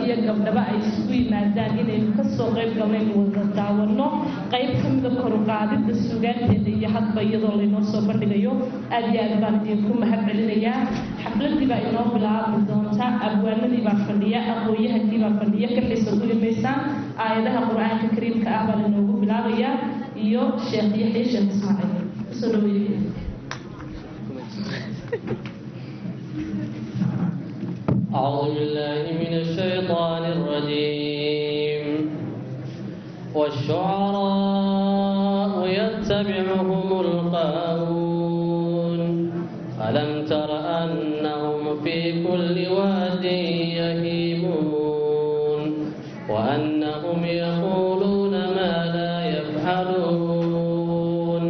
iyo gabdhaba ay isugu yimaadaan inaynu kasoo qayb galnaynu wada daawano qayb ka mida koruqaadidda suugaanteeda iyo hadba iyadoo laynoo soo bandhigayo. Aad iyo aad baan idinku mahad celinayaa. Xafladii baa inoo bilaabi doonta, abwaanadii baa fadhiya, aqoon-yahankii baa fadhiya, ka xiisa guli maysaan. Aayadaha Qur-aanka Kariimka ah baa lainoogu bilaabayaa iyo Sheekh Yaxya Sheekh Ismaaciil. Kusoo dhaweeyay. أعوذ بالله من الشيطان الرجيم. والشعراء يتبعهم الغاوون، ألم تر أنهم في كل واد يهيمون، وأنهم يقولون ما لا يفعلون،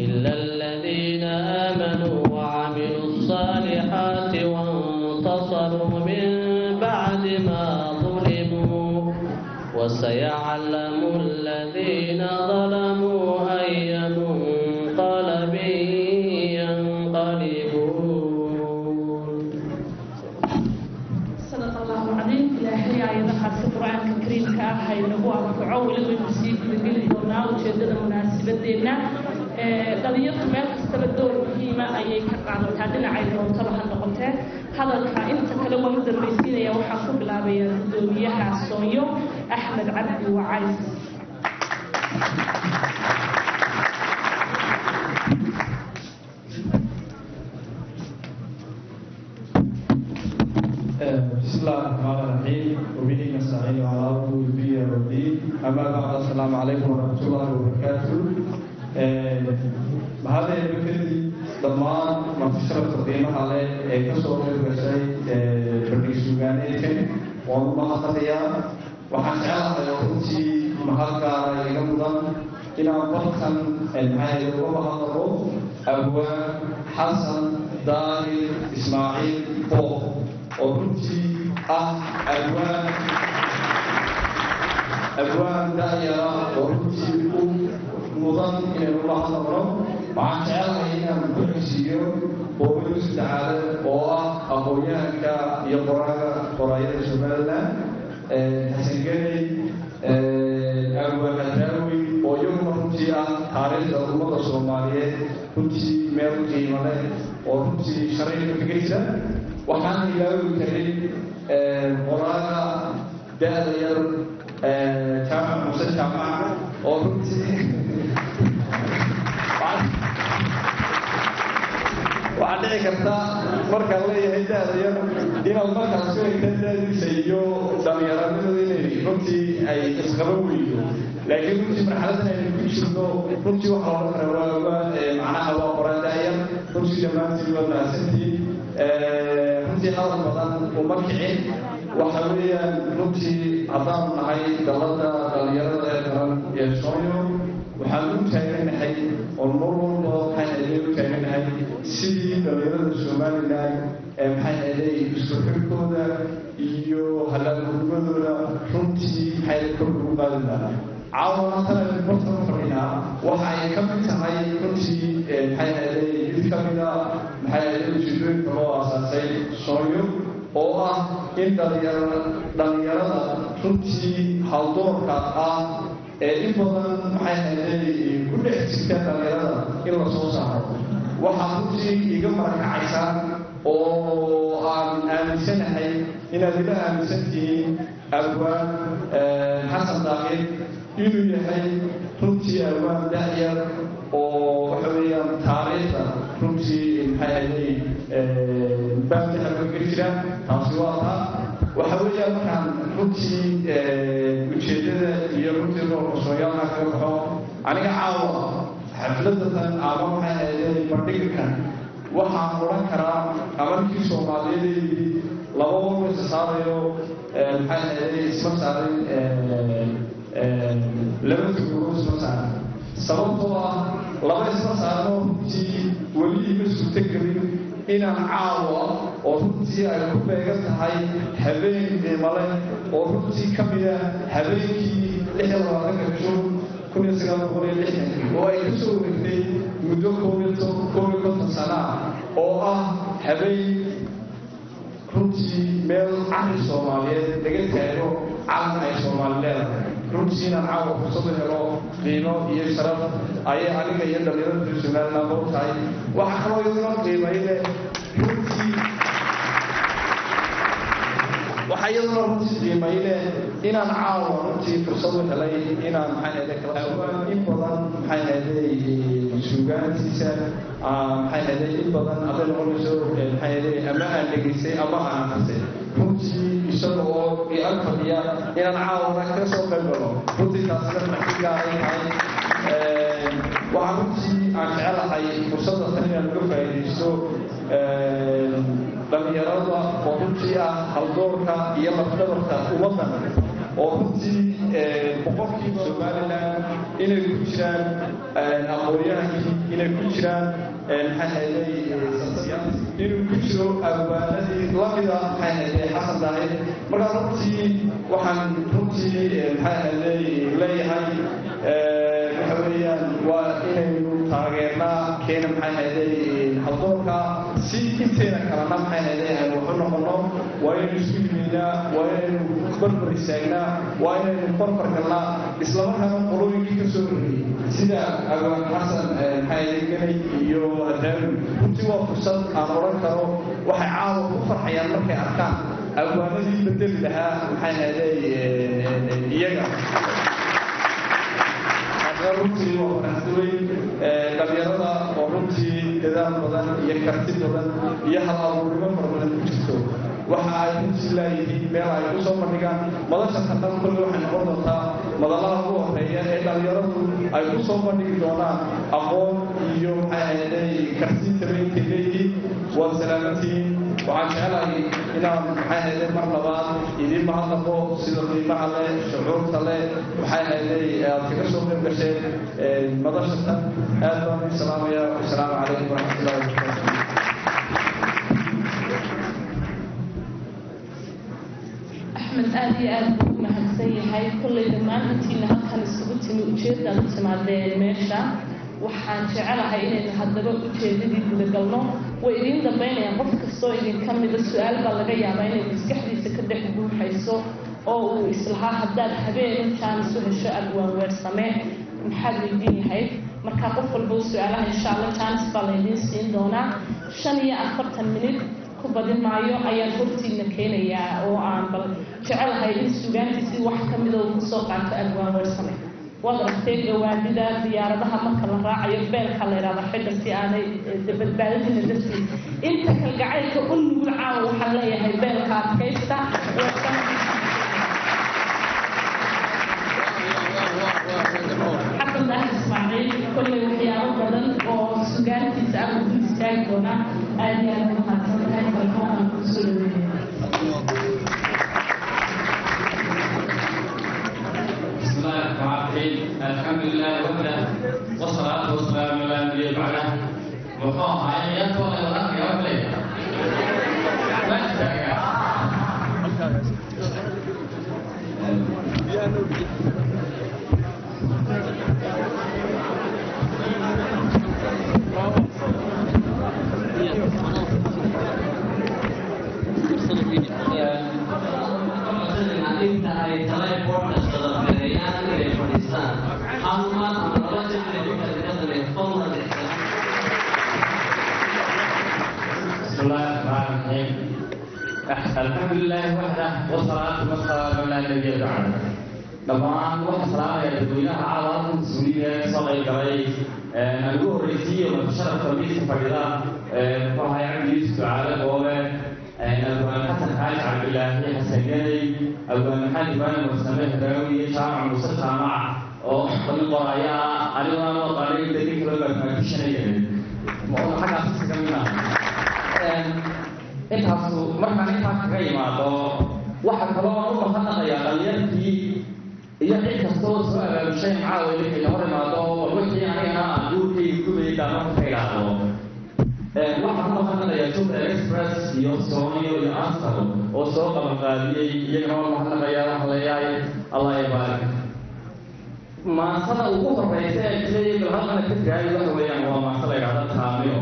إلا الذين آمنوا وعملوا الصالحات وانتصروا من بعد ما ظلموا، وسيعلم الذين ظلموا أي منقلب ينقلبون. صدق الله العظيم. Ilaahay aayadahaasi Qur-aanka Kariimka ah haynagu anfaco. Weli waynu sii gudageli doonaa ujeedada munaasabadeenna. Dhalinyartu meel kastaba door muhiima ayay ka qaadataa, dhinacay doontaba ha noqotee. Hadalka inta kale waan u dambaysiinaya. Waxaan ku bilaabayaa guddoomiyaha Soonyo, Axmed Cabdi Wacays. بسم الله الرحمن الرحيم، وبه نستعين على امور الدنيا والدين، اما بعد، السلام عليكم ورحمه الله وبركاته. Mahad kadib, dhammaan marti sharafta qiimaha leh ee kasoo qayb gashay bandhig suugaaneedkan waan u mahadnaqayaa. Waxaan jeclahay oo runtii mahad gaara iga mudan inaan barkan maxay uga mahadnaqo Abwaan Xasan Daahir Ismaaciil Booq, oo runtii ah abwaan da'yara oo runtii u mudan inaynu mahadnaqno. Waxaan jecelahay inaan ku xisiiyo Boobe Yuusuf Dacaale, oo ah aqoon-yahanka iyo qoraaga qoraayada Somaliland, Xasan Geney, Abwaan Hadraawi, oo iyaguna runtii ah taariikhda ummadda Soomaaliyeed runtii meel qiimo leh oo runtii shariifka kaga jira. Waxaan ilaawi karin qoraaga da'da yar, Jaamac Muuse Jaamac, oo runtii waxaa dhici karta markaan leeyahay da'da yar inaad markaas ku egta da'diisa iyo dhalinyaranimada inay runtii ay isqaban weydo, laakiin runtii marxaladan aynu ku jirno runtii waxaa la odhan karaa waa macnaha waa qoraa da'yar. Runtii dhammaantiin waad mahadsantihiin. Runtii hadal badan uma kicin. Waxa weeyaan runtii haddaanu nahay dalladda dhalinyarada ee qaran ee Soonyo, waxaan u taaganahay oo mar walba maxay ahayd u taaganahay sidii dhalinyarada Somaliland ee maxay ahayd isku xirkooda iyo halabuurnimadooda runtii maxay kor ugu qaadi lahaa. Caawana tan aynu barta u fadhinaa waxa ay ka mid tahay runtii maxay ahayd mid ka mida maxay ahayd ujeedooyinka loo aasaasay Soonyo, oo ah in dhalinyarada runtii haldoorka ah ee in badan maxay ahayd ku dhex jirta dhalinyarada in la soo saaro. Waxaa runtii iga marakacaysa oo aan aaminsanahay inaad ila aaminsan tihiin Abwaan Xasan Daahir inuu yahay runtii abwaan da'yar oo waxa weeyaan taariikhda runtii maxay ahayd baabdaha kaga jira. Taasi waa taa. Waxa weeyaan markaan runtii ujeeddada iyo runtii roolka Sooyaalka kaga baxo, aniga caawa xafladatan ama maxay ahayd bandhigkan waxaan odhan karaa ama ninkii Soomaaliyeed laba walba isa saarayo maxay ahayd isma saarin, laba tugugo isma saarin, sababtoo ah laba isma saarno. Runtii weli ima suurto gelin inaan caawa oo runtii ay ku beegan tahay habeen qiimo leh oo runtii ka mida habeenkii 26-ka Juun 1960, oo ay ka soo wareegtay muddo 51 sano ah, oo ah habeen runtii Meel cahri Soomaaliyeed laga taago calan ay Soomaali leedahay, runtii inaan caawa fursad u helo qiimo iyo sharaf ayay aniga iyo dhalinyarada Somaliland loo tahay. Waxaa kaloo iyaduna qiimayle runtii, waxaa iyaduna runtii qiimayle inaan caawa runtii fursad u helay inaan, maxay ahayde, kala in badan, maxay ahayde, suugaantiisa, maxay ahayde, in badan hadday noqonayso, maxay ahayde, ama aan dhegaystay ama aan akrisay. Runtii isaga oo i ag fadhiya inaan caawana ka soo qayb galo, runtii taasina farxid gaaray tahay. Waxaan runtii aan jecelahay fursadda tan inaan uga faa'iidaysto dhalinyarada oo runtii ah haldoorka iyo lafdhabarta ummaddan, oo runtii 100% Somaliland inay ku jiraan aqoon-yahankii, inay ku jiraan, maxay ahayday, inuu ku jiro abwaanadii lamida, maxay ahayday, Xasan Daahir. Markaa runtii waxaan runtii, maxay ahayday, leeyahay waxa weeyaan waa inaynu taageernaa keena, maxay ahayday, haldoorka, si inteena kalena, maxay ahayday, aynu waxu noqono. Waa inaynu isku yimaynaa, waa inaynu barbar istaagnaa, waa inaynu barbar galnaa, islamarkaana qolooyinkii ka soo horreeyey sida abwaan Xasan, maxay ahayday, Ganay iyo Adaawi, runtii waa fursad aan odhan karo waxay caawa ku farxayaan markay arkaan abwaanadii bedeli lahaa, maxay ahayday, iyaga. Runtii waa farxad weyn dhalinyarada oo runtii dadaal badan iyo karti badan iyo hal abuurnimo fara badan ku jirto. Waxa ay runtii laayihiin meel ay ku soo bandhigaan. Madasha tannan kulli waxay noqon doontaa madalaha ugu horeeya ee dhalinyaradu ay ku soo bandhigi doonaan aqoon iyo, maxay ahayday, karti tabayntay leeyihiin. Waad salaamantihiin. Waxaan jecelahay inaan, maxay ahayday, mar labaad idiin mahadnaqo sida qiimaha leh, shucuurta leh, maxay ahayday, aad kaga soo qayb gasheen madasha tan. Aad baan u salaamaya. Wasalaamu calaykum waraxmatullahi wabarakaatu. Axmed aada iyo aada buu u mahadsan yahay. Kolley dhammaan intiina halkan isugu timi ujeedaad u timaadeen meesha. Waxaan jecelahay inaynu haddaba ujeedadii gudagalno. Way idiin dambeynayaan. Qof kastoo idinka mida su-aal baa laga yaabaa inay maskaxdiisa ka dhex buuxayso oo uu islahaa haddaad habeen jaanis u hesho abwaan Weersame maxaad weydiin lahayd? Marka qof walba su-aalaha insha Allah jaanis baa laydiin siin doonaa. 45 minid ku badin maayo ayaan hortiina keenayaa oo aan bal jecelahay in sugaantiisii wax ka mida uu kusoo qaato abwaan Weersame. Waad aragteen gawaadida diyaaradaha marka la raacayo beelka la yidhahda xidha si aanay badbaadadiina dartiid. Inta kalgacaylka u nugul caawa waxaan leeyahay beelka adkaysta. Weersame Xasan Daahir Ismaaciil kolley waxyaabo badan oo sugaantiisa ah uu dul istaagi doonaa. Aada iyo aada umahadsan tahay, telefoonkaan kusoo dhaweynaya. بسم الله الرحمن الرحيم، الحمد لله وحده، والصلاة والسلام على نبي بعده. Muxuu ahaa ciyaartooda wadaadka gababley ma istaagaa? Inta ay teleportas qadabeeyaan inay fadhiistaan hal mar ama laba jeer ay ku kala fadlan. بسم الله الرحمن الرحيم، الحمد لله وحده، والصلاة والسلام على نبي بعده. Dhammaan waxaa salaamaya dadweynaha caawa halkan suuliga kasoo qayb galay, aan ugu horreysiiyo sharafka miiska fadhida, muxuu ahay, Cabdi Yuusuf Ducaale Goobe, abwaan Xasan Xaaji Cabdilaahi Xasan Ganay, abwaan Maxamed Ibraahim Warsame Hadraawi, Jaamac Muuse Jaamac oo qalin qoraya ah. Aniguna aan u aqaanay inta nin kaloo mathematician xaggaas iskaga mid ah. Intaasu markaan intaa kaga imaado, waxa kaloo aan u mahadnaqayaa dhalinyartii iyo cid kasta oo soo abaabushay caawa idinkayna hor imaado. Bal wixii anigana aan guurkayga gubayay daamarka ka idhaahdo, waxaan u mahadnaqayaa Jubba Express iyo Sonyo iyo Ansal oo soo qabanqaabiyey. Iyagana waan mahadnaqayaa, waxaan leeyahay Allah ibaarik. Maansada ugu horeysa ee jiray bal halkana ka tiraayay waxa weeyaan waa maansa la yidhahda Taamilo.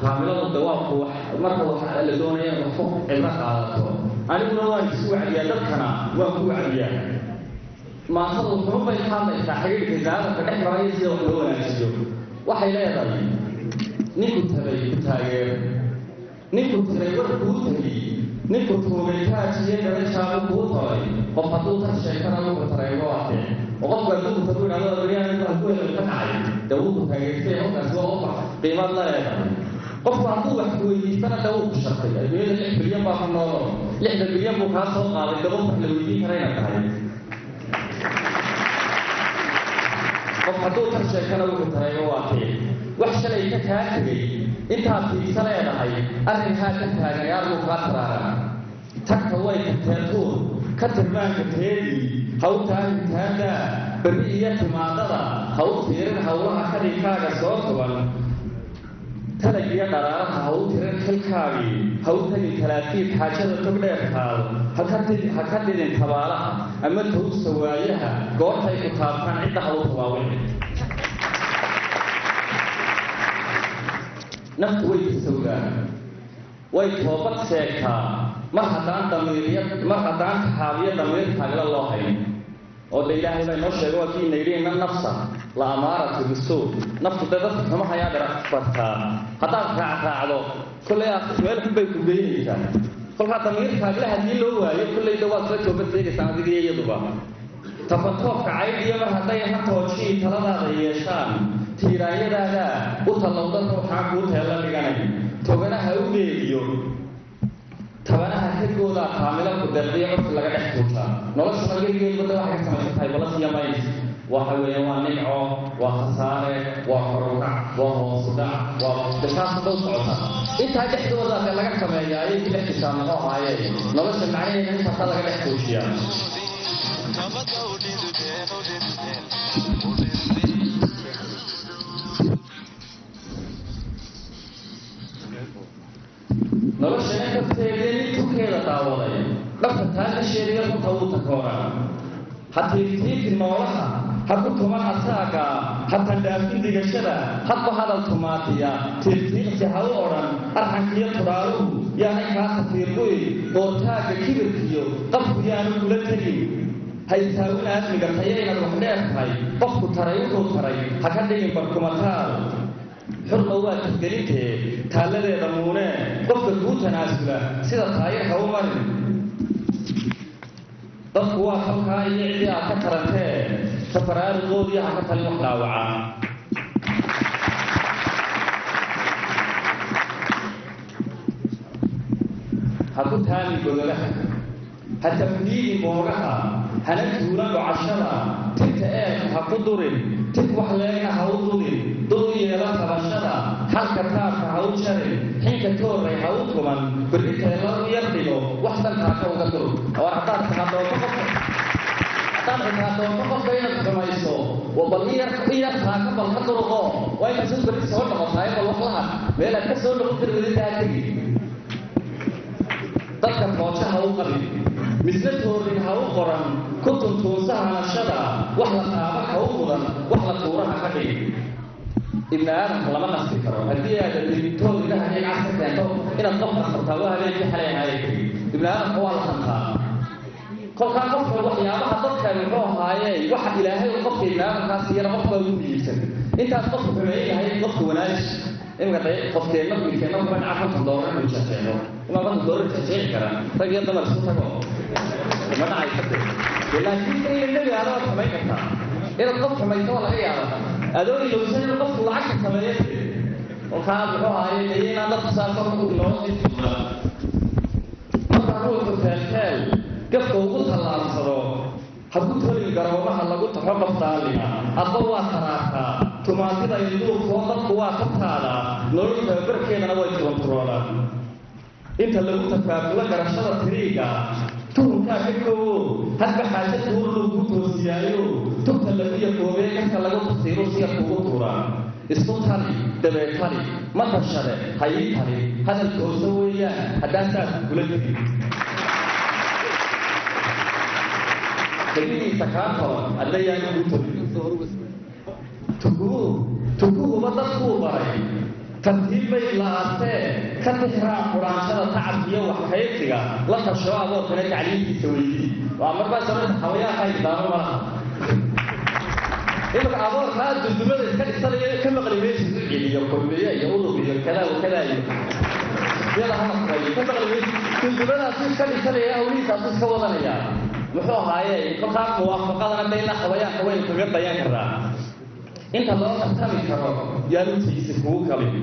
Taamiladu de waa ku marka waxa la doonaya in wax ku cibro qaadato. Aniguna waan isu wacdiyaa, dadkana waan ku wacdiyaa. Maasadu wuxuu bay ka hadlaysaa xiriirka ibniaadamka dhex maraya, sida wax loo wanaajiyo. Waxay leedahay: ninku tabay ku taageer, ninku tiray war kuu tegi, ninku tuugay taajiye garashaabu kuu tolay. Qof hadduu tar sheegtana wuxuu taray loo adee, oo qofku hadduu ku tagu idhahdo beryahan halkuu hebel ka dhacay, dee wuu ku taageertay. Qofkaasi waa qof qiimaad la leedahay. Qofku hadduu wax weydiistana dee wuu ku shartay. Adduunyada 6 bilyan baa ku noolo, 6da bilyan buu kaa soo qaaday, dee qof wax la weydiin kara inaad tahay. Qof hadduu tar sheegtana wuxuu taray waa tee. Wax shalay ka kaa tegey intaad tiigsa leedahay, arrin haa ka taagan yaarbuu kaa taraaran. Tagta way tagtee tuur ka tilmaanka teedii, ha u taagin taadaa berri iyo timaadada, ha u tiirin howlaha kadhinkaaga soo tuban. Talag iyo dharaaraha ha u tirin xilkaagii, ha u tegin talaafiib xaajada tog dheertaal, ha ka dhidin tabaalaha ama tawsa waayaha. Goortay ku taabtaan cidda ha u tabaawicin. Naftu way tasawdaa, way toobad sheegtaa mar haddaan damiiriya, mar haddaan taxaabiyo damiirkaagla loo hayn. Oo de Ilaahay baa inoo sheegay, waa kii ina yidhi: "Inna nafsa la amaaratu bisuu." Naftu dee dadka xumahayaa dhara bartaa. Haddaad raacraacdo kollay meel xun bay ku geynaysaa. Kolkaa damiirkaagle haddii loo waayo, kollay de waad sla toobad sheegaysaan adiga iyo iyaduba. Tafantoofka caydhiyo mar hadday hatoojii taladaada yeeshaan, tiiraanyadaada u tallowda ruuxaan kuu teella dhiganay. Toganaha u geediyo tabanaha kagoodaa taamilo ku deeqdiyo codka laga dhex tuujaa. Noloshuna gebigeedba waxay ka samaysan tahay plus iyo minus. Waxa weeye waa nimco, waa khasaare, waa korukac, waa hoosudhac, waa desaasa dhow socota. Intaa dhexdooda de laga sameeyaa ayay ku dhex jirtaa. Muxuu ahaaye nolosha macnaheeda intaasaa laga dhex tuujiyaa. Noloshana kafteedee nin tukeeda daawaday dhabta taakasheediyo runta wuu takooraa. Ha tiiftiifin noolaha, ha ku tuman asaaga, ha tandhaafin digashada, hadba hadal tumaatiya tiiftiiqsi ha u odhan. Arxankiyo tudhaaluhu yaanay kaa tafiirquy, qoortaagga kibirkiyo qabku yaanu kula tegin. Ha istaawin aadmiga tayo inaad wax dheer tahay. Qofku taray wuxuu taray ha ka dhigin barkumataal. Xurma waa tixgelintee taalladeeda muunee. Qofka kuu tanaasula sida taayir ha u marin. Dadku waa halkaa iyo ciddii aad ka tarantee, tafaraaruqoodii ha ka talin wax dhaawacaa. Ha ku taami godolaha, ha tamhiidin boogaha, hana tuulan gocashada. Tinta eelka ha ku durin, tig wax leegna ha u dudin. Dul u yeelo tabashada, halka taabka ha u jarin, xinka tooray ha u tuman. Berri teella u yar dhigo, wax dantaaka uga dur. War haddaad xitaa doonto qofka, haddaad xitaa doonto qofka inaad xumayso, bal in yar, in yar taaka bal ka duruqo. Waa inaad soo berri soo noqotaay, bal wax laha meel aad ka soo noqon kari wadinta ha tegi. Dadka tooja ha u qabin, misna toorin ha u qoran. Ku tuntuunsa hanashada, wax la taaba ha u mudan, wax la tuura ha ka dhigin. Ibni aadamka lama qasbi karo. Haddii aad tood ilaha iyo cas ka keento inaad qof qasabtaa, waa habeenkii xalay ahaayee tegi. Ibni aadamka waa la hantaa. Kolkaa qofka waxyaabaha dadka muxuu ahaaye waxa Ilaahay uu qofka ibni aadamkaa siiyana qof baa ugu muhiimsan. Intaas qofka xumeeyen lahayd, qofka wanaaji. Iminka day qofkeenna wiilkeenna kuma dhaca $50 inuu jeexjeexo. Imaa $50 jeexjeexi kara rag iyo dumar isku tago ma dhacaysa de. Laakiin ila nebi aadaad xumayn kartaa. Inaad qof xumayso waa laga yaabaa adoo ilowsan inuu qofku lacagta sameeyo. Kolkaa muxuu ahaaye dee inaan dadku saasoo loola sii fududaa. Marka ruuxu teelteel gafka ugu tallaabsado, ha ku tolin garoomaha lagu taxo qof daalima. Adba waa taraartaa tumaatida ilduufkoo, dadku waa tabtaadaa, nolol tababarkeedana way turanturoodaan. Inta lagu tafaafulo garashada tiriiga, tuhunkaa ka koowo hadba xaaja tuurluu ku toosiyaayo. Tugta lagu yakoobee gafka lagu tafsiiru siya kugu tuuraa. Isku tali dabeetali ma tashade, ha ii tali hadal toosa weeyaan haddaan saas kula tegin. Keligiisa kaa tolan adna yaanu kuu tolin. Tukuhu tukuhuba dadkuu baray. Tartiib bay la-aatee ka tixraac quraanshada tacabkiiyo wax kaydsiga, la tasho aboorkana tacliintiisa weydii. Waa marbaa sababta xawayaanka idaamo malaha. Imika aboorkaa dundumada iska dhisanaya ka maqli maysid u celiyo kulmiye iyo udub iyo kadaa wa kadaa iyo yada hadalkayo ka maqli maysid. Dundumadaasu iska dhisanaya, hawlihiisaasu iska wadanaya. Muxuu ahaaye, kolkaa muwaafaqadana de ilaa xawayaanka waynu kaga dayan karraa. Inta loo tartami karo yaanutiisa kugu kalin,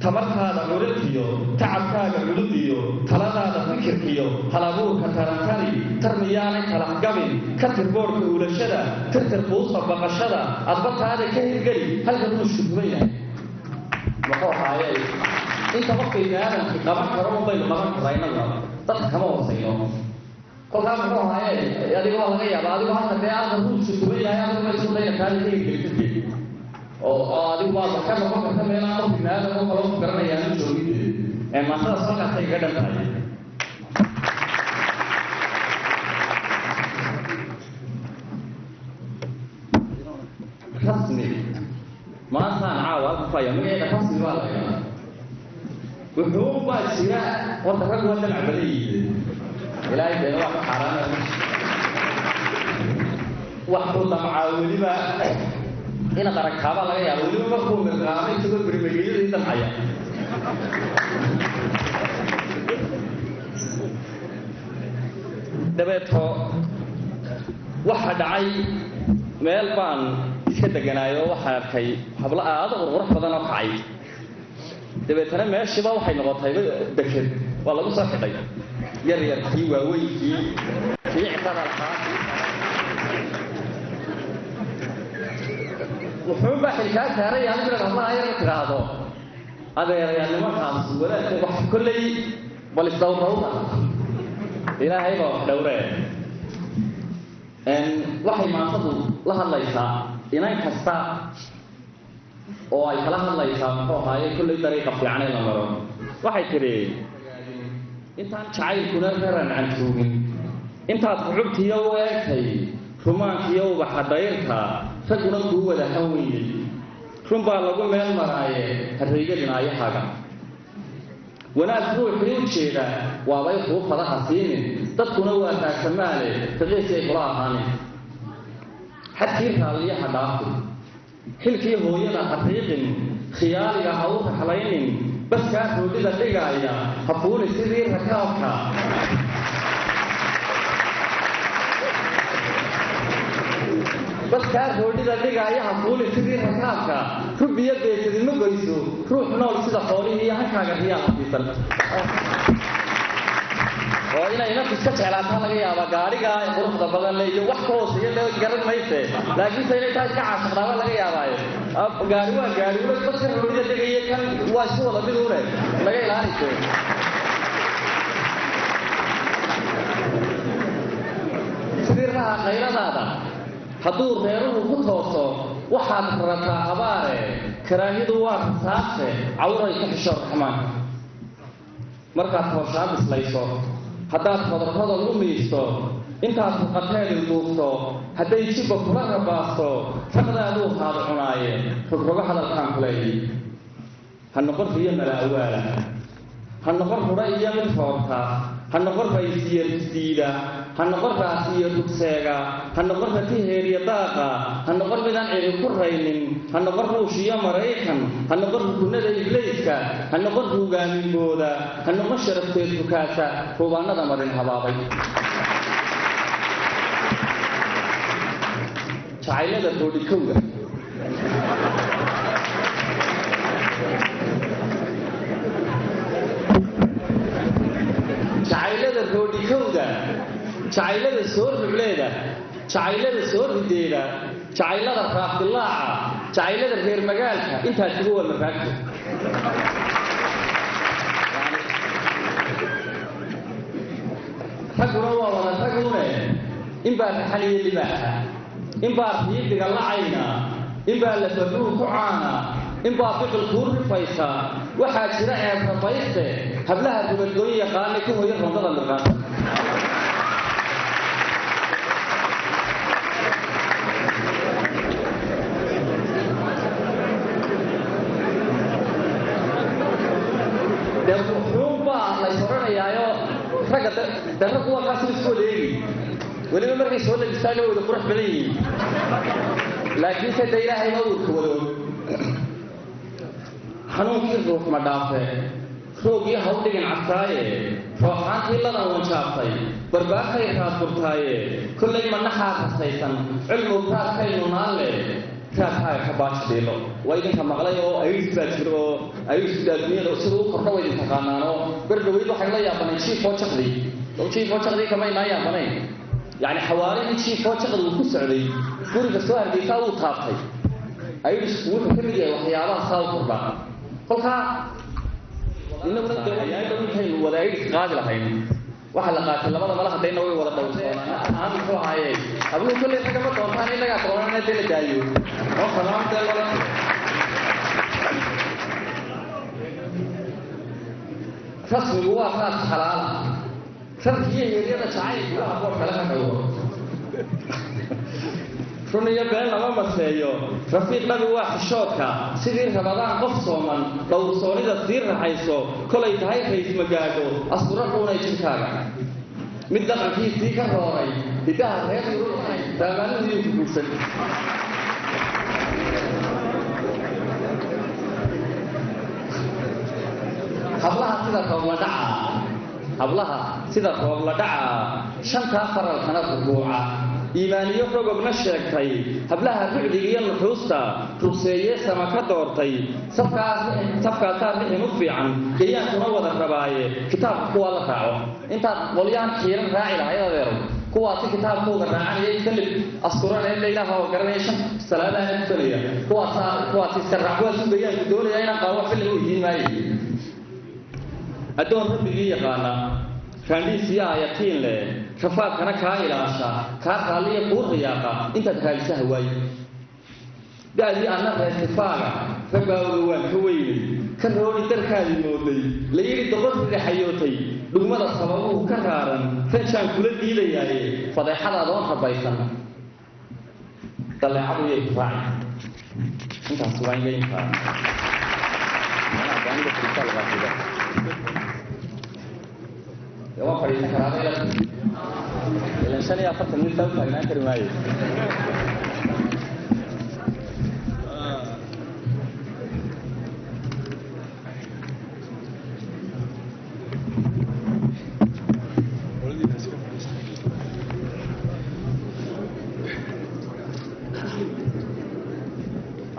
tamartaada culintiyo tacabkaaga culudiyo taladaada fikirkiyo halabuurka tarantari tarmiyaanay talaxgabin ka tirboorhka uulashada tirtir quusa baqashada adbataada ka hirgeli halka ruushku tuban yahay. Muxuu ahaaye, inta qofka ibni aadamki qaban karo unbaynu qaban karaa, innaguna dadka kama hoosayno. Kolkaa muxuu ahaaye, adiga waa laga yaaba adigu halka dee halka ruushku tuban yahay adigu ma isku dayna taada ka hirgelisatee oo adigu waad wax ka noqon karta meelaan qof ibni aadam oo kale ku garanayaa ma joogin. Ee maantadaas halkaasay kaga dhan tahay. Rasmi maantaan caawa halka ku haya magaceeda Rasmi baa la yidhahdaa. Wuxuu baa jira horta rag waa damac badan yihiin, Ilaahay deena waa ka xaaraana wax ku damcaa. Weliba inaad aragtaabaa laga yaaba, weliba markuu mirqaamay isagoo bermegeyadii damcaya. Dabeeto waxa dhacay, meel baan iska deganaayo, waxaan arkay hablo aada qurqurux badan oo kacay. Dabeetana meeshiiba waxay noqotay deked, waa lagu soo xidhay yar yarkii, waaweynkii, kii citada lahaa. Wuxuunbaa xilkaa saaray adigu inaad hablaha yar tidhaahdo, adeerayaal nimankaas wadaadka wax kolley bal isdhowrdhowra, Ilaahay baa wax dhowree. Waxay maantadu la hadlaysaa inan kasta oo ay kala hadlaysaa muxuu ahaaye kolley dariiqa fiican ee la maro. Waxay tidhi: intaan jacaylkuna raran cantuugin, intaad rucubtiyo u eegtay rumaankiyo ubaxa dayrta, ragguna kuu wada han weynay, run baa lagu meel maraaye harreygadin aayahaaga. Wanaag ruuxii u jeeda waabay kuu fadaha siinin, dadkuna waa raasamaale raqiisi ay kula ahaanin. Xadkii raalliyaha dhaafin, xilkii hooyada ha riiqin, khiyaaliga ha u raxlaynin, baskaa roodhida dhigaaya ha fuuli sidii rakaabka. Baskaa roodhida dhigaaya ha fuuli sidii rakaabka, rubiyo beesadi ma goyso ruux nool sida xoolihii iyo hankaaga riyaa hafiisan. Oo inay naftu iska jeclaataa laga yaabaa gaadhigaa quruxda badan le iyo wax ka hooseeya le garan mayse, laakiinse inay taa iska caashaqdaaba laga yaabaaye. Gaari waa gaari ule, dadka roodhida dhigaya kan waa isku wada mid une laga ilaalise. Sidii raha qayladaada hadduu reeruhu ku tooso waxaad rarataa abaare, karaahidu waa rasaase cawray ku xisho raxmaanka. Markaad hooshaa bislayso, haddaad rodorrodol u miisto, intaad ruqateedi duufto, hadday jibba kula rabaasto, raqdaaduu haad cunaaye rogrogo hadalkaan ku leeyi. Ha noqon riyo mala-awaala, ha noqon rudha iyo mid roorta, ha noqon raysiyo risdiida, ha noqon raasiyo rugseega, ha noqon ratiheeriyo daaqa, ha noqon midaan cidi ku raynin, ha noqon Ruush iyo Maraykan, ha noqon rukunada Ibliiska, ha noqon rugaamingooda, ha noqon sharafteed rukaasa ruubaanada marin habaabay. Jacaylada roodhikowga, jacaylada roodhikowda, jacaylada soo rucleeda, jacaylada soo rideeda, jacaylada raafdilaaca, jacaylada reer magaalka, intaasiba waa maraagto. Ragguna waa wada ragune, inbaa raxaniyo libaaxa, inbaa riidiga lacayna, inbaa lafadhuu ku caana, inbaa biqil kuu rifaysa. Waxaa jira ceeb rabayste hablaha rubadgoyn yaqaana ku hoyo rondada mirqaanta. Dee xuunbaa lays odhanayaayo ragga dee raggu waa kaas isku wada eegi, weliba markay soo labistaan wada qurux badan yihiin, laakiinse dee Ilaahay baa uurka wado. Xanuunkii ruux ma dhaafe, roogii ha u dhigin casaaye, rooxaantii ladan wanjaaftay barbaarkay raadfurtaaye, kollay manaxaa rasaysan cilmu raadkaynu naalle, raadkaaga ka baaji dhiilo. Waa idinka maqlay oo AIDS baa jiro, oo AIDS adduunyada siduu u kordho way idin taqaanaanoo. Berdhaweyd waxay la yaabanayn jiifoo jaqdii, oo jiifoo jaqdii kama inaa yaabanayn, yacni xawaalihii jiifoo jaqdi uu ku socday guriga soo Hargeysaa wuu taabtay. AIDSku wuxuu ka mid yahay waxyaabaha saa u kordhaa. Kolkaa inaguna dee intaynu wada AIDS qaadi lahayn waxaa la qaatay labada mala hadayna way wada dhowrsoonaan aan muxuu ahaaye. Habluhu kolley ragga ma doontaan, innagaa doonana dee la daayo oo fanaam dee loola. Rasmigu waa raas xalaala, rarkiiyo heeryada jacaylku waa boor kale ka dhowro. Run iyo been lama maseeyo, rafiiq dhabi waa xishoodka, sidii Rabadaan qof sooman dhowrsoonida sii raxayso. Kolay tahay rays magaadho astura ruunay jirkaaga, mid dhaqankiisii ka rooray hidaha reer Yurub raamaanuhu ku guursan. Hablaha sida roobla dhaca, hablaha sida roobla dhaca shantaa faralkana rukuuca, iimaaniyo rogobna sheegtay, hablaha rucdiga iyo nuxuusta rugseeye sama ka doortay, safkaasaa rixin u fiican gayaankuna wada rabaaye, kitaabka kuwaa la raaco intaad qolyahan xiiran raaci lahayd. Adeerow, kuwaasi kitaabkooga raacanaya, iska lib asturanaya, la ilaah oo garanaya, shan salaadaha tukanaya, kuwaasaa kuwaasi iska raac, kuwaasu gayaanku doonaya inaan qaabo xilli weydiin maayo. Addoon rabbigii yaqaana, raandhiisiyo ayatiin leh, rafaadkana kaa ilaasha, kaa raalliya kuu riyaaqa intaad raadisa hawaaye. Da'dii anna reertifaaga ragbaawga waan ka weynay, ka roori darkaadii mooday la yidhi doqorri raxayootay, dhugmada sababuhu ka raaran rajaan kula diidayaaye, fadeexada adoon rabaysan daleecadu yay ku raaci. Intaas waa inga intaa waan fadhiisan karaa ilan 45 mil saa u taagnaan kari maayo.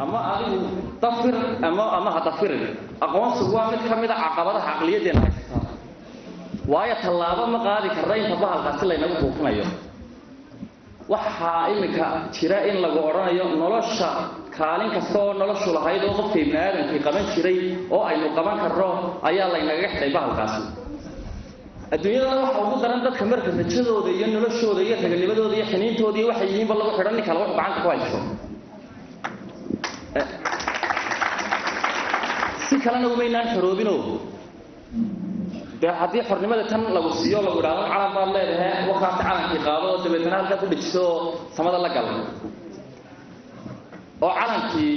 Ama adigu dafir ama ha dafirin, aqoonsigu waa mid ka mid a caqabadaha caqliyaddeena haysataa, waayo tallaabo ma qaadi karna inta bahalkaasi laynagu buufinayo. Waxaa iminka jira in lagu odhanayo nolosha kaalin kasta oo noloshu lahayd oo qofka ibni aadamkii qaban jiray oo aynu qaban karno ayaa laynagaga xidhay bahalkaasi. Adduunyadana waxa ugu daran dadka marka rajadooda iyo noloshooda iyo raganimadooda iyo xiniintooda iyo waxay yihiinba lagu xidhan nin kale wuxuu gacanta ku haysto. Si kalena umaynaan xoroobino dee haddii xornimada tan lagu siiyo lagu idhaahdo calan baad leedahay, wakaasi calankii qaado oo dabeetana halkaa ku dhejiso oo samada la gal, oo calankii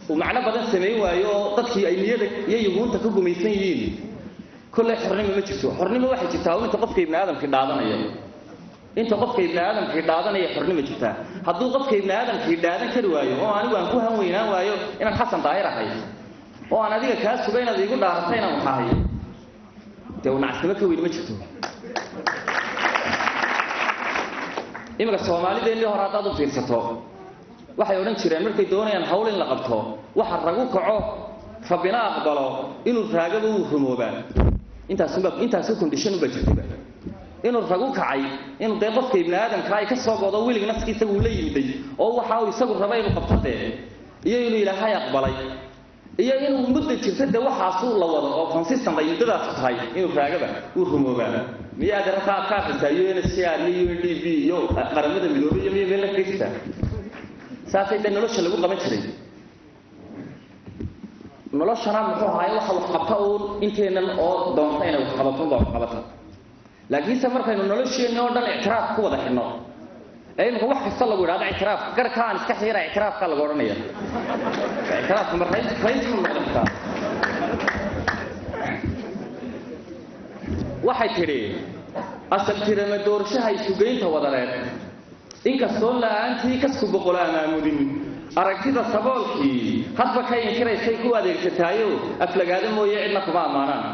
uu macno badan samayn waayo oo dadkii ay niyada iyo yuhuunta ka gumaysan yihiin, kolley xornimo ma jirto. Xornimo waxay jirtaa inta qofka ibni aadamkii dhaadanaya, inta qofka ibni aadamkii dhaadanaya xornimo jirtaa. Hadduu qofka ibni aadamkii dhaadan kari waayo oo anigu aan ku han weynaan waayo inaan Xasan Daahir ahay oo aan adiga kaa suga inaad iigu dhaarata inaan wax ahay, dee nacasnimo ka weyn ma jirto. Iminka Soomaalideennii hore haddaad u fiirsato, waxay odhan jireen markay doonayaan hawl in la qabto, waxa ragu kaco Rabbina aqbalo inuu raagaba wuu rumoobaa. Intaasunbaa intaasu condition ubaa jirtayba inuu ragu kacay, inuu dee qofka ibni aadamka ay ka soo godo welig nafski isagu uu la yimiday oo waxa uu isagu raba inuu qabto dee, iyo inuu Ilaahay aqbalay, iyo inuu mudda jirta dee waxaasuu la wado oo consistent ay muddadaasu tahay, inuu raagaba wuu rumoobaa. Miyaa aad raka aad ka akhrisaa UNHCR iyo UNDP iyo Qaramada Midoobay iyo miya meel la kaga jirtaa? Saasay dee nolosha lagu qaban jiray. Noloshana muxuu ahaay waxa wax qabta uun inteennan oo doonta inay wax qabato unbaa wax qabata, laakiinse markaynu nolosheenni oo dhan ictiraaf ku wada xidhno ee imika wax kasta lagu idhahdo ictiraaf, garka aan iska xiira ictiraafka lagu odhanaya, ictiraafka ma rays rays buu noqon kartaa. Waxay tidhi asal tirama doorshaha isugeynta wadareed, inkastoo la'aantii kasku boqol amaamudin, aragtida saboolkii hadba ka inkiraysay ku adeegsataayo aflagaado mooye cidna kuma ammaanaan.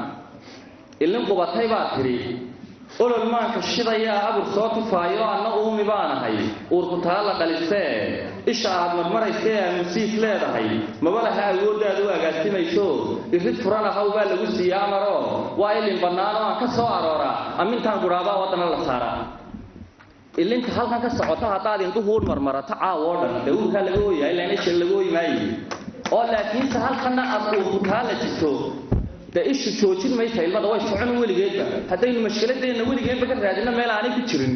Ilin qubatay baa tidhi olol maanka shidayaa abur soo tufaayo, anna uumi baanahay uurku taa la dhalisee, isha aad marmaraysee aamusiis leedahay maba laha awooddaada u agaasimayso, irid furan ahaw baa lagu siiya amaroo waa ilin bannaan oo aan ka soo arooraa amintaan gudhaabaa waddana la saaraa. Ilinta halkan ka socota haddaad indhuhu marmarato caawo oo dhan dee uurkaa laga ooyahay, ilaan isha laga ooyi maayo, oo laakiinse halkanna aad uurku taa la jirto dee ishu joojin maysa ilmada, way socon weligeedba. Haddaynu mashkiladeenna weligeenba ka raadino meel aanay ku jirin,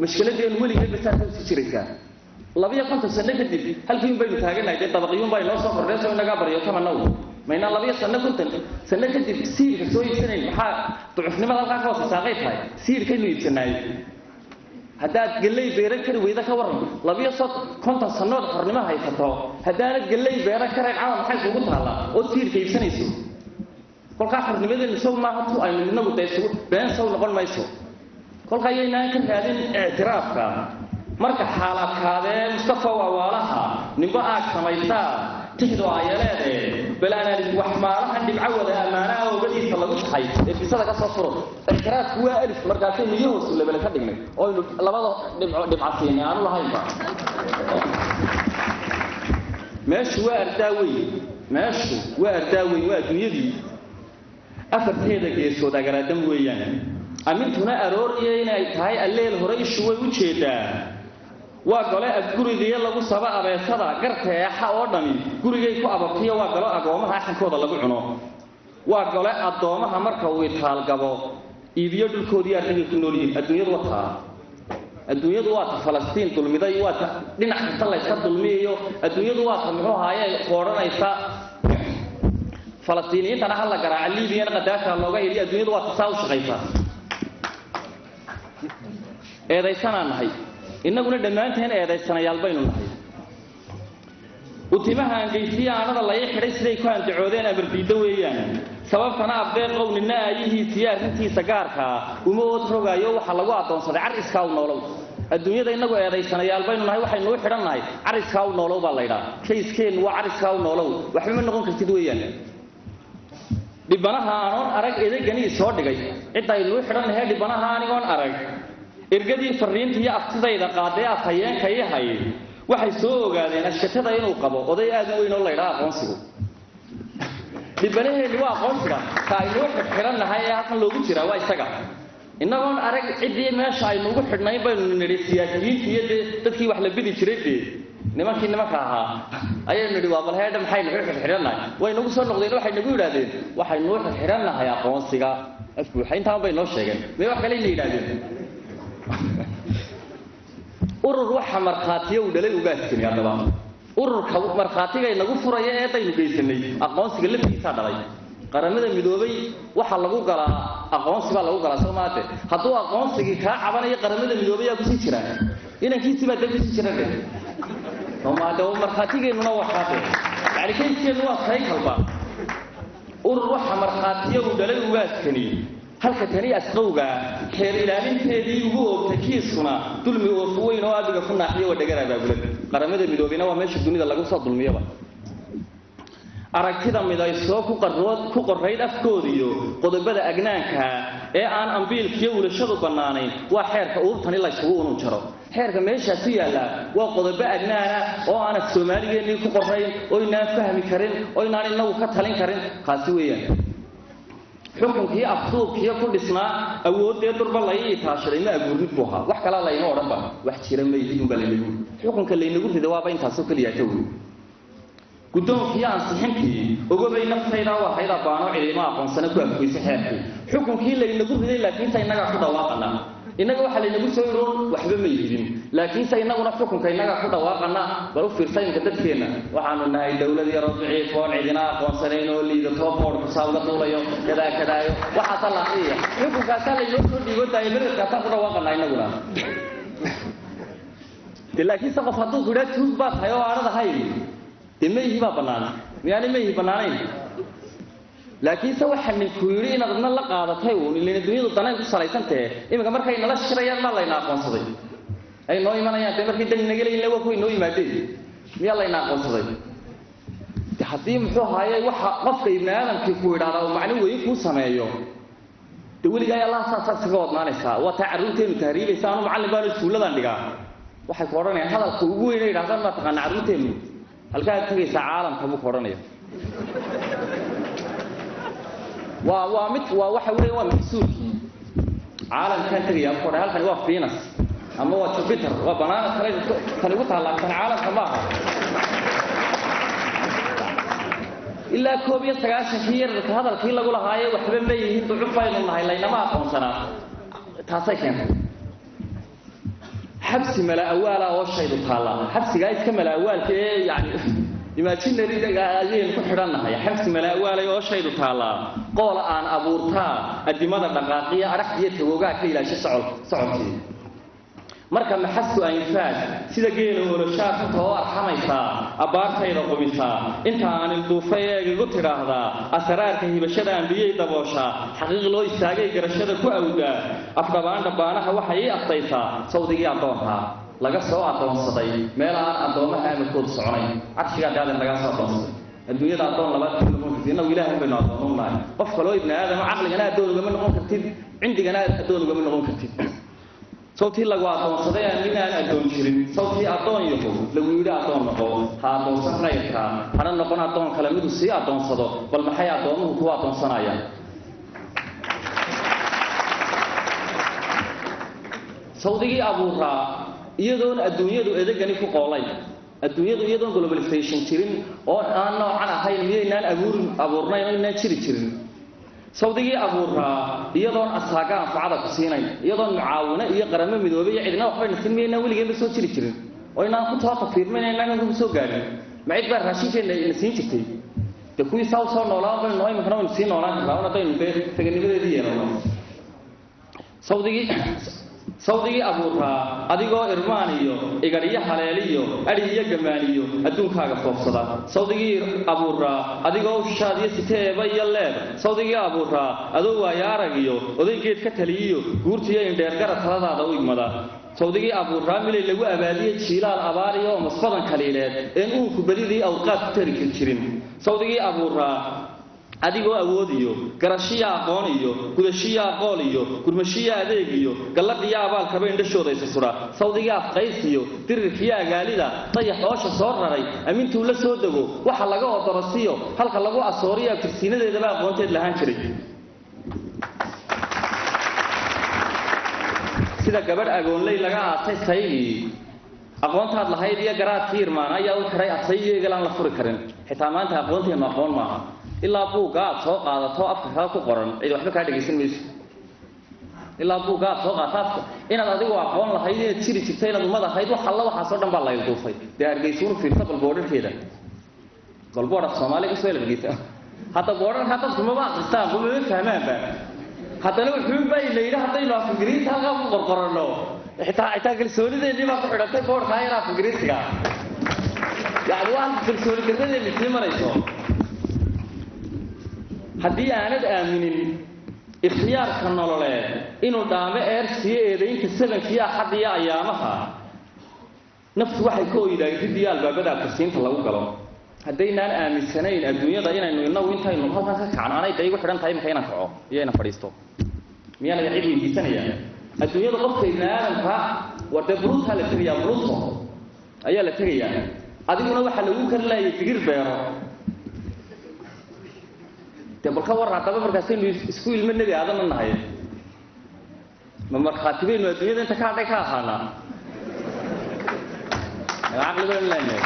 mashkiladeennu weligeedba saasay usii jiraysaa. 52 sano kadib halkiin baynu taaganahay, dee dabaqiyuun baa inoo soo kordhay soo inagaa baryo tamanaw maynaan 52 sano kadib siirka soo iibsanayn. Maxaa ducufnimada halkaa ka hoosaysaaqay tahay? Siirkaynu iibsanaay. Haddaad galley beeran kari weyda ka warran, 52 sanood xornimo haysato haddaanad galley beeran karayn camal maxay kugu taallaa ood siirka iibsanayso? Kolkaa xornimadeennu sow maaha tu aynu inagu dee isugu been sow noqon mayso. Kolkaa yaynaan ka raadin ictiraafka. Marka xaaladkaadee Mustafa awaalaha ninba aag samaysaa tixdu aayaleede balaanaan wax maalahan dhibco wada ammaanaha oogadiisa lagu taxay ee bisada ka soo furo. Ictiraafku waa alif, markaasaynu iyo hoosu lebele ka dhignay oo aynu labada dhibco dhibca siinay aanu lahaynba. Meeshu waa ardaa weyn, meeshu waa ardaa weyn, waa adduunyadii afarteeda geesood agaraadam weeyaan. Amintuna aroor iyo inay tahay alleel hore ishu way u jeedaa. Waa gole abgurigiyo lagu saba abeesada garta eexa oo dhami gurigay ku ababtiyo, waa golo agoomaha axankooda lagu cuno, waa gole addoomaha marka uu itaalgabo iibiyo dhulkoodii ardigay ku nool yihiin. Adduunyadu waa taa, adduunyadu waa ta Falastiin dulmiday, waa ta dhinac kasta layska dulmiyayo. Adduunyadu waa ta muxuu ahaaye qoodhanaysa Falastiiniyiintana ha la garaaca, Liibiyana Qadaafaa looga heliyo. Adduunyadu waa ta saa u shaqaysa. Eedaysanaan nahay innaguna, dhammaanteen eedaysanayaal baynu nahay. Utimaha angeysiya aanada la ii xidhay siday ku andacoodeen amardiiddo weeyaan. Sababtana abdeeqow nina aayihiisiyo arrintiisa gaarkaa uma ood rogaayo, waxaa lagu addoonsaday car iskaa u noolow. Adduunyada innagu eedaysanayaal baynu nahay, waxaynu u xidhan nahay car iskaa u noolow baa laydhaa. Kayskeennu waa car iskaa u noolow, waxba ma noqon kartid weeyaan. Dhibanaha aanoon arag edeganii soo dhigay cidaynu u xidhan nahay, dhibanaha anigoon arag ergadii farriinta iyo aftidayda qaadee afhayeenka ii hay waxay soo ogaadeen ashkatada inuu qabo oday aad u weyn oo laydhaa aqoonsigu. Dhibanaheenni waa aqoonsiga ka aynuu xidhxidhan nahay ee halkan loogu jiraa waa isaga. Innagoon arag ciddii meesha aynu ugu xidhnayn baynu nidhi siyaasiyiinta iyo dee dadkii wax la bidi jiray, dee nimankii nimanka ahaa ayaynu nidhi waa bal heedha maxaynu u xidhxidhannahay. Way nagu soo noqdeen, waxay nagu yidhaahdeen waxaynu u xidhxidhannahay aqoonsiga afbuuxa. Intaan bay noo sheegeen, may wax kale ina yidhaahdeen. Urur waxa markhaatiyo uu dhalay ugaaskani. Haddaba ururka markhaatiga inagu furaya eedaynu geysanay aqoonsiga laftiisaa dhalay. Qaramada Midoobay waxaa lagu galaa aqoonsi baa lagu galaa, soo maate? Hadduu aqoonsigii kaa cabanayo Qaramada Midoobay yaa kusii jira, inankiisii baa dee kusii jira de soomaade. Markhaatigeennuna waa kaade, yani kayskeennu waa saykalba. Urur waxa markhaatiyo uu dhalay ugaaskani halka tani asqowga xeer ilaalinteedii ugu oogtay kiiskuna dulmi oofu weyn oo abiga ku naaxiyo waa dhagar abaabulan. Qaramada Midoobeyna waa meesha dunida lagu soo dulmiyaba. Aragtida midaysoo ku qorrayd afkoodiyo qodobada agnaanka ee aan ambiilkiyo ulashadu bannaanayn waa xeerka uurtani laysugu unun jaro. Xeerka meeshaasi yaallaa waa qodobo agnaana oo aanad Soomaaligeennii ku qorrayn oo inaan fahmi karin oo inaan inagu ka talin karin, kaasi weeyaan. Xukunkii afduubkiyo ku dhisnaa awooddee durba la ii itaashaday ma abuurnid buu ahaa, wax kalaa layma odhanba, wax jira maydid unbaa laynagu xukunka laynagu riday waaba intaasoo keliya ta wey. Guddoonkiiyo ansixintii ogobay naftayda u ahayd abbaano cidima aqoonsana ku afgoysa xeerkii xukunkii laynagu riday, laakiinse innagaa ku dhawaaqana. Innaga waxaa laynagu soo iroon waxba may ridin, laakiinse innaguna xukunka innagaa ku dhawaaqana. Bal u fiirsa iminka dadkeenna, waxaanu nahay dowlad yaroo daciif oon cidina aqoonsanayn oo liidatoo boodhku saa uga duulayo kadaa kadaayo, waxaasaa la aqriyaya. Xukunkaasaa laynoo soo dhiibo daaya beredkaasaa ku dhawaaqana innaguna de. Laakiinse qof hadduu ku idhaa tuug baa tahay oo aanad ahayn, dee mayhi baa bannaan, miyaanay mayhi bannaanayn? Laakiinse waxa ninku yidhi inaad adna la qaadatay uun, ilan adduunyadu danayn ku salaysantahe. Iminka markay nala shirayaan maa layna aqoonsaday, ay noo imanayaan dee markay dani naga leeyihin waa kuway noo yimaadeen, miyaa layna aqoonsaday? De haddii muxuu ahaaye waxa qofka ibni aadamkii ku idhahdaa uu macno weyn kuu sameeyo, de weligaa Allah saasaad iskaga wadnaanaysaa. Waa taa carruurteenu tahriibaysa. Anu macallin baanu iskuulladan dhigaa, waxay ku odhanayaan hadalka ugu weyn ay yidhahdaan maa taqaana carruurteenu, halkaad tegaysaa caalamka buu ku odhanaya. Waa mid waa waxa weeye waa maxsuulkii caalamkaan tegayaa buu ku odhanaya. Halkani waa Venus ama waa Jupiter, waa banaana kale tani ku taallaa, tan caalamka maaha. Ilaa 91-kii yararka hadalkii lagu lahaaye waxba ma yihiin, ducuf baynu nahay, laynama aqoonsanaa, taasay keentay xabsi mala-awaala oo shaydu taallaa. Xabsigaa iska mala-awaalka ee yani imaginary ayaynu ku xidhannahay. Xabsi mala-awaalay oo shaydu taallaa, qool aan abuurtaa addimada dhaqaaqiya, adhaxdiyo tagoogaha ka ilaasha socodkii. Marka maxasku aynfaad sida geela oloshaa ku too arxamaysaa, abbaartayda qubisaa, inta aan ilduufay eegigu tidhaahdaa, asraarka hibashada ambiyey dabooshaa, xaqiiq loo istaagay garashada ku awdaa, afdhabaan dhabbaanaha waxay ii aftaysaa sawdigii addoonkaa laga soo addoonsaday meel aan addoommaha amarkoodu soconayn. Carshigaa daadan lagaa soo addoonsaday. Adduunyada addoon labaad kuma noqon kartid. Innagu ilaahay baynu addoon nahay. Qof kaloo ibni aadama caqligana addoon ugama noqon kartid, cindigana addoon ugama noqon kartid. Sawtii lagu addoonsaday aan inaan addoon jirin, sawtii addoon yahow lagu yidhi addoon noqo, ha addoonsan qayrkaa, hana noqon addoon kale miduu sii addoonsado. Bal maxay addoommuhu kuwa addoonsanayaan? Sawdigii abuuraa iyadoon adduunyadu edegani ku qoolayn, adduunyadu iyadoon globalization jirin oo aan noocan ahayn, miyaynaan abuurnayn oo inaan jiri jirin? Sawdigii abuuraa iyadoon asaaga anfacada ku siinayn, iyadoon mucaawino iyo qaramo midoobay iyo cidna waxbayna siin, miyaynaan weligeenba soo jiri jirin oo inaan ku too tafiirmayn, inaan ku soo gaadhin? Ma cid baa raashinkeena ina siin jirtay? Dee kuwii saa usoo noolaan baynu noo, iminkana waynu sii noolaan karnaa un haddaynu dee taganimadeedii yeelano. Sawdigii abuuraa adigoo irmaan iyo igadhiyo haleeliyo adhi iyo gamaaniyo adduunkaaga foofsada, sawdigii abuuraa adigoo ushaad iyo siteeba iyo leeb, sawdigii abuuraa adoo waayo arag iyo oday geed ka taliyiyo guurtiyo indheergara taladaada u igmada, sawdigii abuuraa milay lagu abaadiye jiilaal abaariyo oo masbadan kaliileed een uunku bedidii awrqaad ku tari jirin, sawdigii abuuraa adigoo awood iyo garashiya aqoon iyo gudashiya aqool iyo gurmashiya adeeg iyo galladhiyo abaalkaba indhashooda isa sura, sawdigii afqays iyo dirirkiyo agaalida dayax oosha soo raray amintuu la soo dego waxa laga odorosiyo halka lagu asooriyo abtirsiinadeedaba aqoonteed lahaan jiray. Sida gabadh agoonley laga aasay saygii aqoontaad lahayd iyo garaadkii irmaan ayaa u xidhay asaygiyo egal aan la furi karin. Xitaa maanta aqoonteennu aqoon maaha, ilaa buugga aad soo qaadato afka kale ku qoran cid waxba kaa dhegaysan mayso. Ilaa buugga aad soo qaadato afka inaad adigu aqoon lahayd, inaad jiri jirta, inaad ummad ahayd, wax alla waxaasoo dhan baa la ilduufay. Dee Hargeysuunu fiirsa bal boodharkeeda, bal boodh af Soomaaliga kasoo hel Hargeysa. Hadda boodharkaa dadku maba akristaan, mama fahmaanba. Haddana wuxuunbaa la yidhi haddaynu af Ingiriisi halkaa ku qorqoranno, xitaa kalsoonideennii baa ku xidhantay boodhkaa yar af Ingiriisiga. Yacni waa halka kalsooni darradeennii sii marayso. Haddii aanad aaminin ikhtiyaarka nololeed inuu dhaamo eersiyo eedaynta sabankiiyo axadda iyo ayaamaha, naftu waxay ka oydaa riddiyo albaabada abtirsiinta lagu galo. Haddaynaan aaminsanayn adduunyada inaynu inagu intaynu halkan ka kacno, anay da igu xidhan tahay iminka inaan kaco iyo inaan fadhiisto, miyaanaga cid weydiisanaya? Adduunyada qofka ibni aadamka war dee Bluutaa la tegayaa, Bluuto ayaa la tegayaa, adiguna waxaa lagu kari laayay digir beero. Dee bal ka warran haddaba markaasaynu isku ilmo nebi aadama nahay, ma markhaati baynu adduunyada inta ka hadhay ka ahaanaa? Caqli baynu leenahay.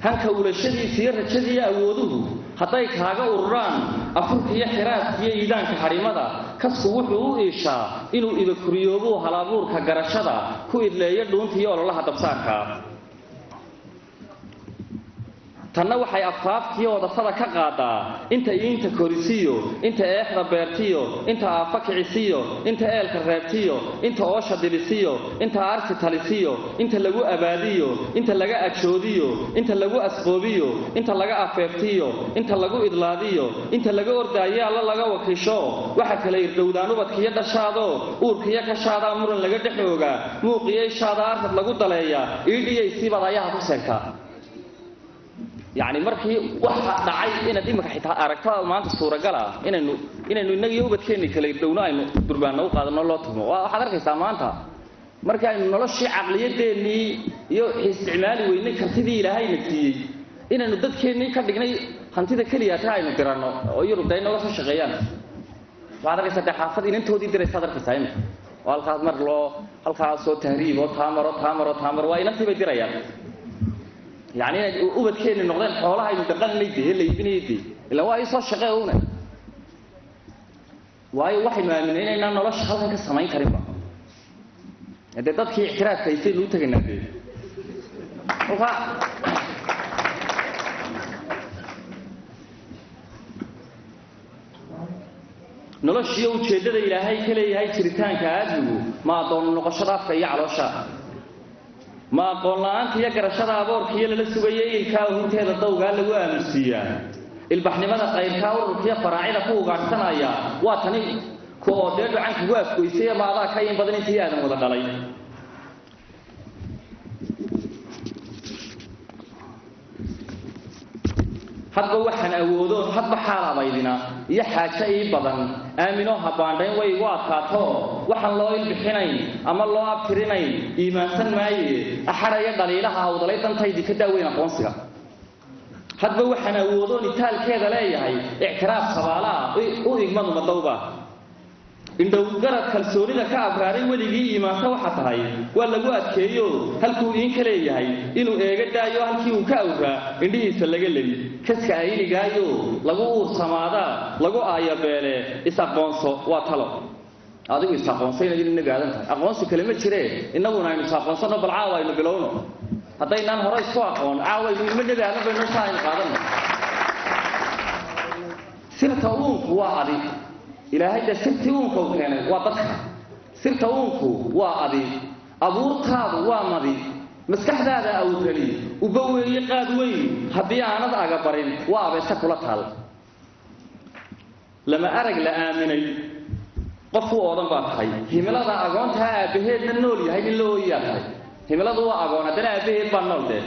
Hanka ulashadiisa iyo rajadiiyo awooduhu hadday kaaga ururaan afurka iyo xiraadka iyo iidaanka hadhimada, kasku wuxuu u iishaa inuu ibakuriyoobuu halabuurka garashada ku idleeyo dhuunta iyo ololaha dabsaarka. Tanna waxay afaafkiyo wadafada ka qaadaa inta iinta korisiyo, inta eexda beertiyo, inta aafa kicisiyo, inta eelka reebtiyo, inta oosha dibisiyo, inta arsi talisiyo, inta lagu abaadiyo, inta laga ajoodiyo, inta lagu asqoobiyo, inta laga afeeftiyo, inta lagu idlaadiyo, inta laga ordaayo alla laga wakiisho. Waxa kale irdhowdaan ubadkiyo dhashaado, uurkiyo kashaadaa muran laga dhexoogaa, muuqiyo ishaada arrad lagu daleeyaa, iidhiyaysiibaad ayaha ku seegtaa. Yani markii waxa dhacay inaad imika xitaa aragtada maanta suuragal ah inaynu innagiyo ubadkeenni kala irdhowno, aynu durbaanna u qaadano loo tumo. Waxaad arkaysaa maanta markii aynu noloshii caqliyadeennii iyo isticmaali weynay kartidii ilaahayna siiyey, inaynu dadkeennii ka dhignay hantida keliya taa aynu diranno oo Yurub day nooga soo shaqeeyaan. Waxaad arkaysaa dee xaafad inantoodii diraysaad arkaysaa imika, oo halkaas mar loo halkaasoo tahriib oo taamaro taamaro taamaro, waa inantii bay dirayaan. Yani inay ubadkeenni noqdeen xoolaha aynu dhaqanay dee la iibinayay dee, ilaan waa isoo shaqee una. Waayo waxaynu aaminay inaynaan nolosha halkan ka samayn karinba. Dee dadkii ictiraafka haystaynu u tegaynaa dee. Kolka noloshiiyo ujeeddada ilaahay ka leeyahay jiritaanka aadmigu ma addoon noqoshada afka iyo caloosha, ma aqoon la'aanta iyo garashada aboorkiiyo lala sugaya ilkaa uhunteeda dawgaa lagu aamusiiyaa, ilbaxnimada qayrkaa ururkiiyo faraacida ku ugaadhsanaya waa tani ku oo dee dhucan kugu afgoysay ama adaa ka in badan intii aadan wada dhalay. Hadba waxaan awoodo, hadba xaal abaydina iyo xaajo ii badan, aaminoo habaandhayn way igu adkaato, waxaan loo ilbixinayn ama loo abtirinayn iimaansan maaye, axadhaya dhaliilaha hawdalay dantaydii ka daaweyn aqoonsiga. Hadba waxaan awoodoon itaalkeeda leeyahay ictiraaf sabaalaa u igmadu madowba. Indhow garad kalsoonida ka abraaray weligii iimaansa waxa tahay waa lagu adkeeyo halkuu iinka leeyahay inuu eega daayo, halkii uu ka awraa indhihiisa laga lebi, kaska ayligaayo lagu uursamaadaa lagu aayabeele. Is-aqoonso waa talo, adigu is-aqoonso inaad inagu aadan tahay, aqoonsi kale ma jiree, innaguna aynu is-aqoonsanno, bal caawa aynu bilowno. Haddaynaan hore isku aqoon, caawa aynu ilmo nebi aadan baynu saa aynu qaadanno. Sirta uunku waa adi, ilaahay dee sirtii uunka u keenay waa dadka. Sirta uunku waa adi, abuurtaadu waa madi, maskaxdaada awrali uba weeye qaad weyn, haddii aanad agabarin waa abeese kula taal. Lama arag la aaminay qof u oodan baa tahay, himilada agoontaa aabbaheedna nool yahay nin la ooyayaa tahay. Himiladu waa agoon, haddana aabbaheed baa nool dee.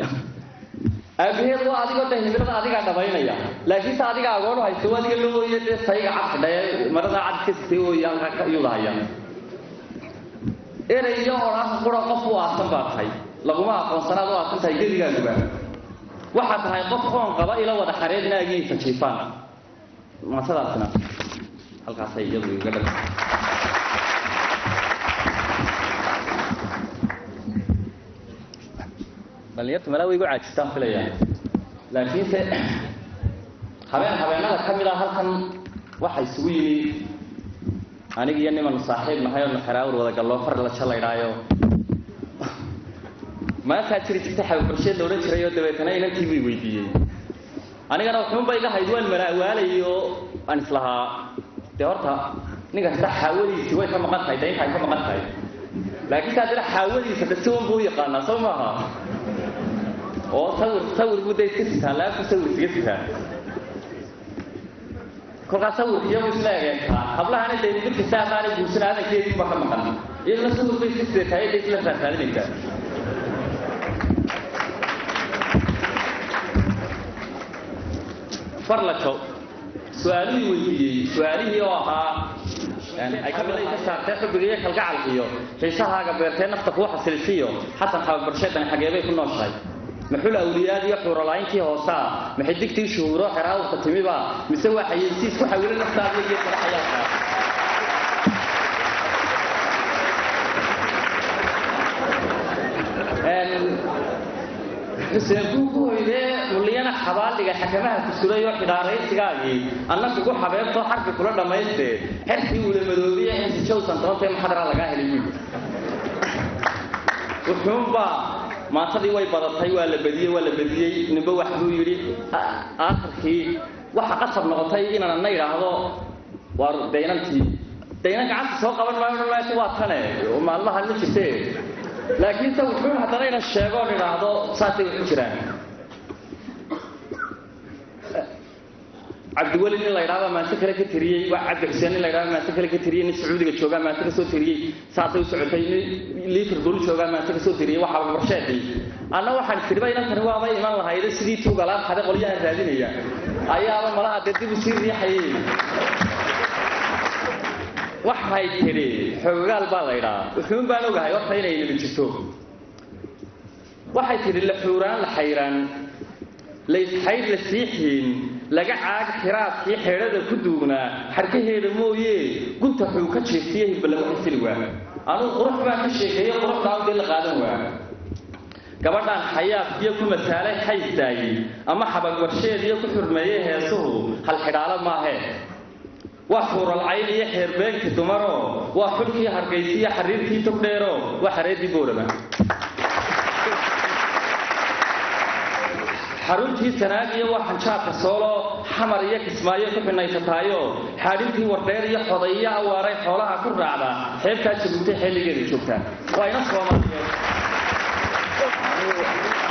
Aabaheed waa adigoo dee himilada adigaa dhabaynaya, laakiinse adiga agoon u haysta waa adiga loo ooye dee sayga cad xidhaye marada cad ka sitay ooye halkaa iyuda haya. Erey iyo odhaah qura qof u aasan baa tahay, laguma aqoonsanaad u aasan tahay gebigaaguba. Waxaa tahay qof oon qaba ila wada xareed naagihiisa jiifaan. Maasadaasina halkaasay iyadu igaga dhan. Dhalinyartu malaa way igu caajistaan filaya, laakiinse habeen habeenada ka mid ah halkan waxa isugu yimi aniga iyo niman saaxiib nahay oo xeraawr wada gallo far la jalaydhaayo. Maasaa jiri jirta xababarsheed la odhan jiray oo dabeetana inantii buu weydiiyey. Anigana wuxuunba iga hayd waan malaawaalayay oo aan islahaa dee horta nin kasta xaawadiisii way ka maqan tahay, dee inta ay ka maqan tahay, laakiinse haddana xaawadiisa de si un buu u yaqaanaa soo maaha, oo sawir sawir buu dee iska sitaa, laabku sawir iskaga sitaa. Kolkaas sawirkiiyabu isla egeegtaa hablahana dee mid kasta haddaanay guursan aadankeedii baa ka maqan, iyaduna sawir bay iska sidataa dee isla raadsaadinaysaa. Farlajo su-aalihii weydiiyey, su-aalihii oo ahaa ay ka mid ka saartee xubbiga iyo kalgacalka iyo xiisahaaga beertee nafta kuu xasilisiyo, Xasan xababarsheedani xageebay ku nooshahay? Maxul awliyaad iyo xuuralaayntii hoosaa, maxidigtii shuhuuro xeraawurka timiba, mise waa xayeysiis ku xawilo naftaada iyo madaxayaalka? Xuseen kuu ku hoydee muliyana xabaaldhiga xakamaha ku suray oo xidhaaraysigaagii anna kugu xabeebtoo xarfi kula dhammaystee xerkii uula madoobiye xinsi jawsan toontee maxadaraa lagaa helay wiil. Wuxuunbaa Maantadii way badatay, waa la badiyey, waa la badiyey, ninba wax buu yidhi. Aakhirkii waxa qasab noqotay inaan anna idhaahdo waar daynantii daynan gacanta soo qaban maayo, odhan maayo waa tane maalmahan ma jirte, laakiin se wuxuu haddana inan sheego oon idhaahdo saasay wax u jiraan. Cabdiweli nin la yidhahdaa maanto kale ka tiriyey, waa Cabdi Xuseen nin la yidhahdaa maanto kale ka tiriyey, nin Sacuudiga joogaa maanto ka soo tiriyey, saasay u socotay. Nin Liverpool joogaa maanto ka soo tiriyey, waxaa warsheedii. Anna waxaan tiriba inantani waaba iman lahayde, sidii tuug alaab xaday qolyahan raadinaya ayaaba malaha dee dib u sii riixayay. Waxay tidhi xoogaal baa la idhaa, wuxuun baan ogahay horta inay nili jirto. Waxay tidhi la xuuraan, la xayraan, la isxaydh, la siixiin, laga caag xiraadkii xeedhada ku duugnaa xarkaheeda mooye, gunta xuu ka jiiftiyo hilba lagu xisili waa. Anugu qurux baan ka sheekeeye, quruxdaa dee la qaadan waa. Gabadhaan xayaabkiyo ku masaalay xaysdaayey ama xabagwarsheed iyo ku xurmeeyey heesuhu halxidhaalo maahee, waa xuuralcayn iyo xeerbeegti dumaroo, waa xulkii Hargaysiyo xariirtii Togdheero, waa xareedii Boorama, xaruntii Sanaag iyo waa xanjaabka Soolo, Xamar iyo Kismaayo ku xinaysataayo, xaadhintii Wardheer iyo Xodaiyo Awaaray xoolaha ku raacda, xeebtaa Jabuutay xilligeeda joogtaa, waa ina Soomaaliyeed.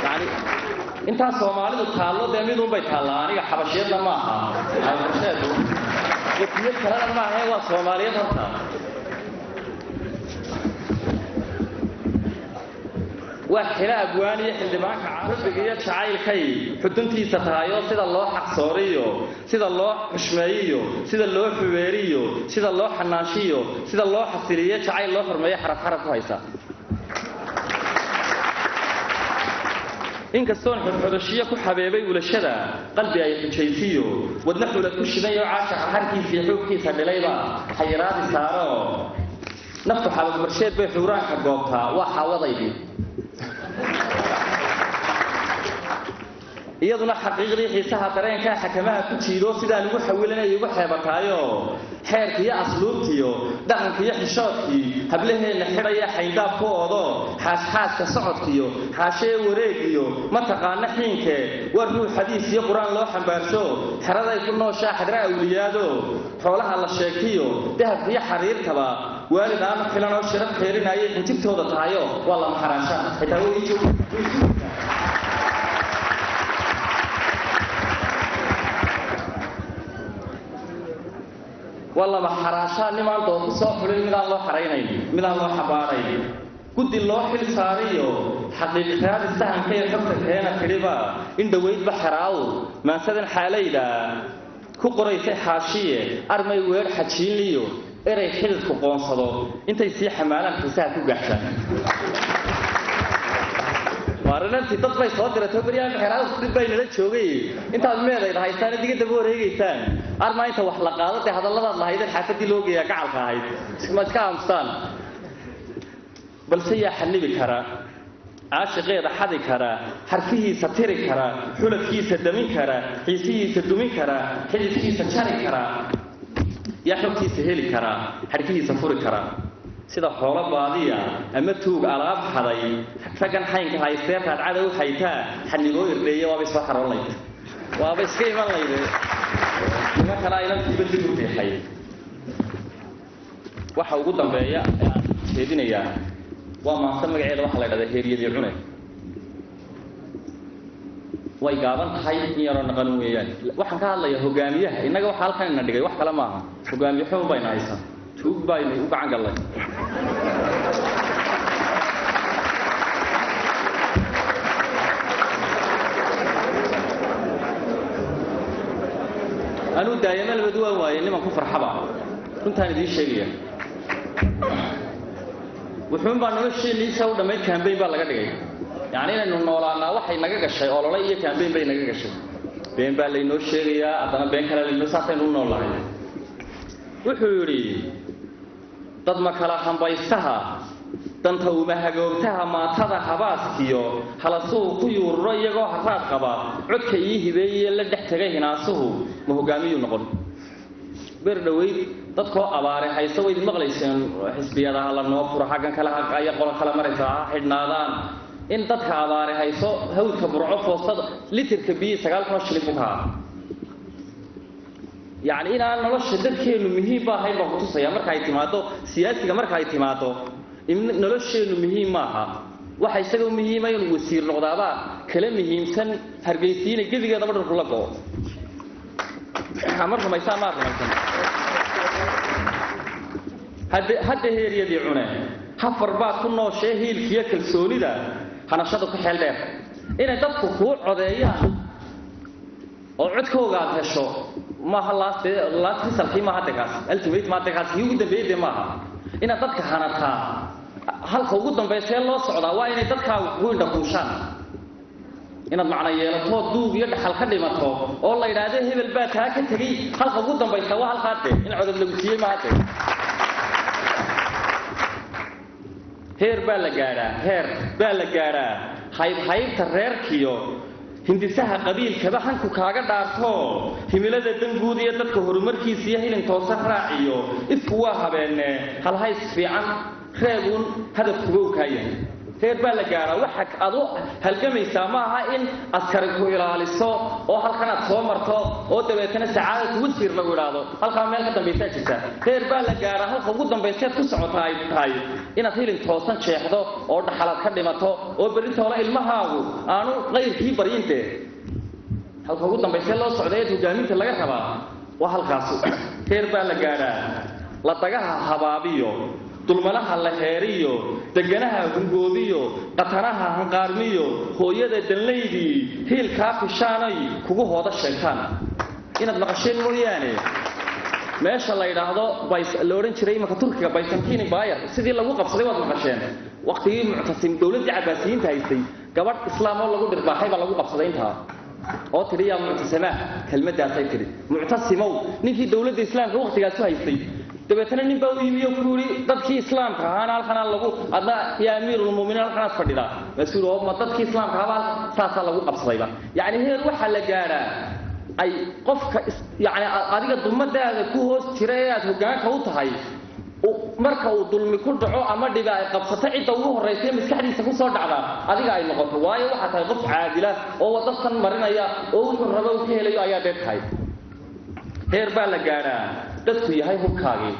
Yani intaa Soomaalidu taallo dee midunbay taallaa, aniga xabashiyadna maaha, xabasheedu wafiyad kalena maaha, waa Soomaaliyeed horta. Waa xilo abwaan iyo xildhibaanka carabiga iyo jacaylkay xuduntiisa tahayoo, sida loo xaqsooriyo, sida loo xushmeeyiyo, sida loo xuweeriyo, sida loo xanaanshiyo, sida loo xasiliyo, jacayl loo xurmeeyo, xaraf xaraf ku haysa. Inkastoon xodxodashiyo ku xabeebay ulashada qalbi ay xujaysiyo, wadna xulad ku shidayo, caashaqa xarkiisa iyo xoogkiisa dhilayba xayiraadi saaro, naftu xabagbarsheed bay xuuraanka goobtaa, waa xaawadaydii. Iyaduna xaqiiqdii xiisaha dareenkaa xakamaha ku jiido, sidaan ugu xawilanay igu xeebataayo, xeerkiiyo asluubtiyo dhaqankiiyo xishoodkii hablaheenna xidhaya xayndaab ku oodo, xaasxaaska socodkiyo xaashee wareegiyo ma taqaana xiinkee, waa ruux xadiis iyo qur-aan loo xambaarsho, xeraday ku nooshaa xadra awliyaado, xoolaha la sheegtiyo dahabkiiyo xariirtaba waalid aanu xilan oo sharaf xeerinayay xinjirtooda tahayo, waa lama xaraasha xitaa way. Waa lama xaraashaa nimaan dooku soo xulin, midaan loo xaraynayn, midaan loo xabaarayn, guddi loo xil saariyo xaqiiq raadi sahankay xogta keena tidhiba in dhowaydba xeraaw maansadan xaalayda ku qoraysay xaashiye, armay weer xajiinliyo erey xididku qoonsado intay sii xamaalaan xiisaha ku gaaxshaan. Waarinantii dad bay soo diratay baryahan xeraaw dib bay nala joogay, intaad meedayda haystaan diga daba wareegaysaan, armaa inta wax la qaado dee hadalladaad lahaydeen xaafadii loo geeyaa gacalka ahayd ma iska aamustaan. Balse yaa xanibi kara caashiqeeda, xadi kara xarfihiisa, tiri kara xulafkiisa, damin kara xiisihiisa, dumin kara xididkiisa, jari kara? Yaa xogtiisa heli kara, xadhkihiisa furi kara? Sida xoolo baadiya ama tuug alaab xaday raggan xaynka haystee raadcada u xaytaa xaniboo irdheeye, waabay soo xaroon layd, waaba iska iman layde. Niman kale inantiiba dib u riixay. Waxa ugu dambeeya ee aan jeedinayaa waa maanse magaceeda waxaa la dhahdaa Heeryadii Cune. Way gaaban tahay, in yaroo naqan weeyaan. Waxaan ka hadlayaa hogaamiyaha innaga. Waxa halkan ina dhigay wax kale maaha, hogaamiye xun bayna haysaa, tuug baynu u gacan gallay. Anuu daayamalbad waan waayey niman ku farxaba, runtaan idiin sheegaya. Wuxuun baa nolosheenniisa u dhammayd kambayn baa laga dhigay, yacni inaynu noolaanaa waxay naga gashay olole iyo kambayn bay naga gashay. Been baa laynoo sheegayaa, haddana been kale laynoo, saasaynu u nool lahay. Wuxuu yidhi dad ma kala hambaystaha danta uma hagoogtaha maatada habaaskiyo halasuhu ku yuururo iyagoo haraad qaba, codka ii hibeeye la dhex tegay hinaasuhu ma hogaamiyuu noqon. Ber dhoweyd dadkoo abaare haysta wayd maqlayseen, xisbiyadaha la noo furo, xaggan kale aya qolo kale maraysa ha xidhnaadaan. In dadka abaare hayso hawdka Burco, foostada litirka biyi 9,000 shilin buu ka. Yacni inaan nolosha dadkeenu muhiim ba ahayn baan kutusaya. Marka ay timaado siyaasiga, marka ay timaado in nolosheenu muhiim maaha, waxa isaga muhiima inuu wasiir noqdaabaa kala muhiimsan Hargeysiina gebigeedaba dhulku la go'o. Ama rumaysaa maa rumaysan. Hadda heeryadii cune hafar baad ku nooshee, hiilkiyo kalsoonida hanashada ku xeel dheer inay dadku kuu codeeyaan oo codkooga aad hesho maaha. Last resultkii maaha de kaas, ultimate maaha de kaas, kii ugu dambeeyey de maaha. Inaad dadka hanataa halka ugu dambaysee loo socdaa waa inay dadkaagu kugu indhakuushaan, inaad macno yeelato, duug iyo dhaxal ka dhimato oo la yidhaahdo hebel baa taa ka tegey. Halka ugu dambaysa waa halkaa de, in codod lagu siiyey maaha de. Heer baa la gaadhaa, heer baa la gaadhaa hayb haybta reerkiyo hindisaha qabiilkaba hanku kaaga dhaarto, himilada danguud iyo dadka horumarkiisa iyo hilin toosa raaciyo. Ifku waa habeenne halhays fiican reebuun hadafkuba u kaa yahay. Heer baa la gaadhaa waxa aad u halgamaysaa maaha in askari ku ilaaliso oo halkan aad soo marto oo dabeetana sacaadatu wasiir lagu idhaahdo. Halkaa meel ka dambaysaa jirta. Heer baa la gaadhaa halka ugu dambayseed ku socota ay tahay inaad hilin toosan jeexdo oo dhaxalaad ka dhimato oo berritoole ilmahaagu aanu qayrkii baryinte. Halka ugu dambaysee loo socda eed hogaaminta laga rabaa waa halkaas. Heer baa la gaadhaa la dagaha habaabiyo, dulmanaha la heeriyo, deganaha hungoobiyo, qatanaha hanqaarmiyo, hooyada danlaydii hiilkaa fishaanay kugu hooda sheegtaan. Inaad maqasheen mooyaane, meesha la yidhaahdo la odhan jiray imanka Turkiga, Byzantine Empire, sidii lagu qabsaday waad maqasheen. Waqtigii Muctasim, dowladdii Cabaasiyiinta haystay, gabadh islaam oo lagu dhirbaaxay baa lagu qabsaday intaa oo tidhi yaa muctasamaa. Kelmaddaasay tidhi muctasimow ninkii dowladda islaamka waqtigaasu haystay. Dabeetana nin baa u yimi oo ku yidhi dadkii islaamka ahaana halkanaa lagu, adna yaa amiirulmuminiin halkanaad fadhidaa mas-uul oo ma dadkii islaamka ahaaba saasaa lagu qabsadayba. Yacni heer waxaa la gaadhaa ay qofka yacni adiga dumadaada ku hoos jira ee aad hoggaanka u tahay marka uu dulmi ku dhaco ama dhiba ay qabsato, cidda ugu horraysa ee maskaxdiisa ku soo dhacda adiga ay noqoto, waayo waxaa tahay qof caadila oo waddasan marinaya oo wuxuu rabo uu ka helayo ayaa dee tahay. Heer baa la gaadhaa dadku yahay hubkaagii,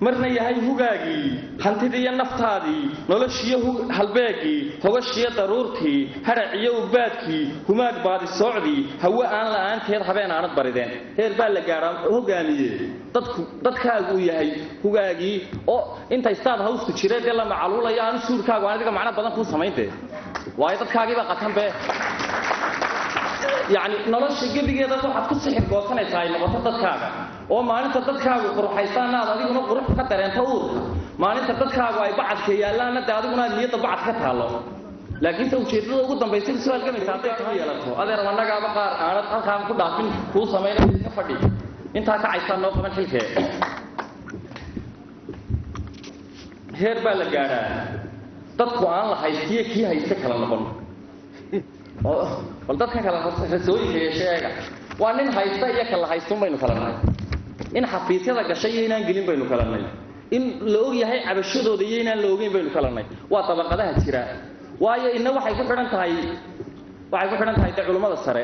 marna yahay hugaagii, hantidii iyo naftaadii, noloshiyo halbeegii, hogashiyo daruurtii, hadhaciyo ugbaadkii, humaag baadisoocdii, hawe aan la'aanteed habeen aanad barideen. Heer baa la gaadhaa hogaamiye dadku dadkaagu uu yahay hugaagii oo inta istaad hawsku jiree dee la macaluulayo aanu suurkaagu aan adiga macno badan kuu samaynte, waayo dadkaagiibaa qatan be. Yacni nolosha gebigeeda waxaad ku sixir goosanaysaa ay noqoto dadkaaga, oo maalinta dadkaagu quruxaystaanna aad adiguna qurux ka dareento uurka, maalinta dadkaagu ay bacadka yaallaanna dee adiguna aad niyadda bacad ka taallo. Laakiinse ujeeddada ugu dambaysa soo halgamaysa hadday tahay yeelato adeer annagaaba qaar aanad halkaan ku dhaafin kuu samaynaya, iska fadhi intaa kacaysaan noo qaban xilkee. Heer baa la gaadhaa dadku aan la haystiyo kii hayste kala noqon. Bal dadkan kala rasooyinka yeeshe eega, waa nin haysta iyo kala haystun baynu kala nahay, in xafiisyada gashay iyo inaan gelin baynu kala nahay, in la og yahay cabashadooda iyo inaan la ogeyn baynu kala nahay. Waa dabaqadaha jira, waayo inna waxay ku xidhan tahay, waxay ku xidhan tahay dee culimmada sare,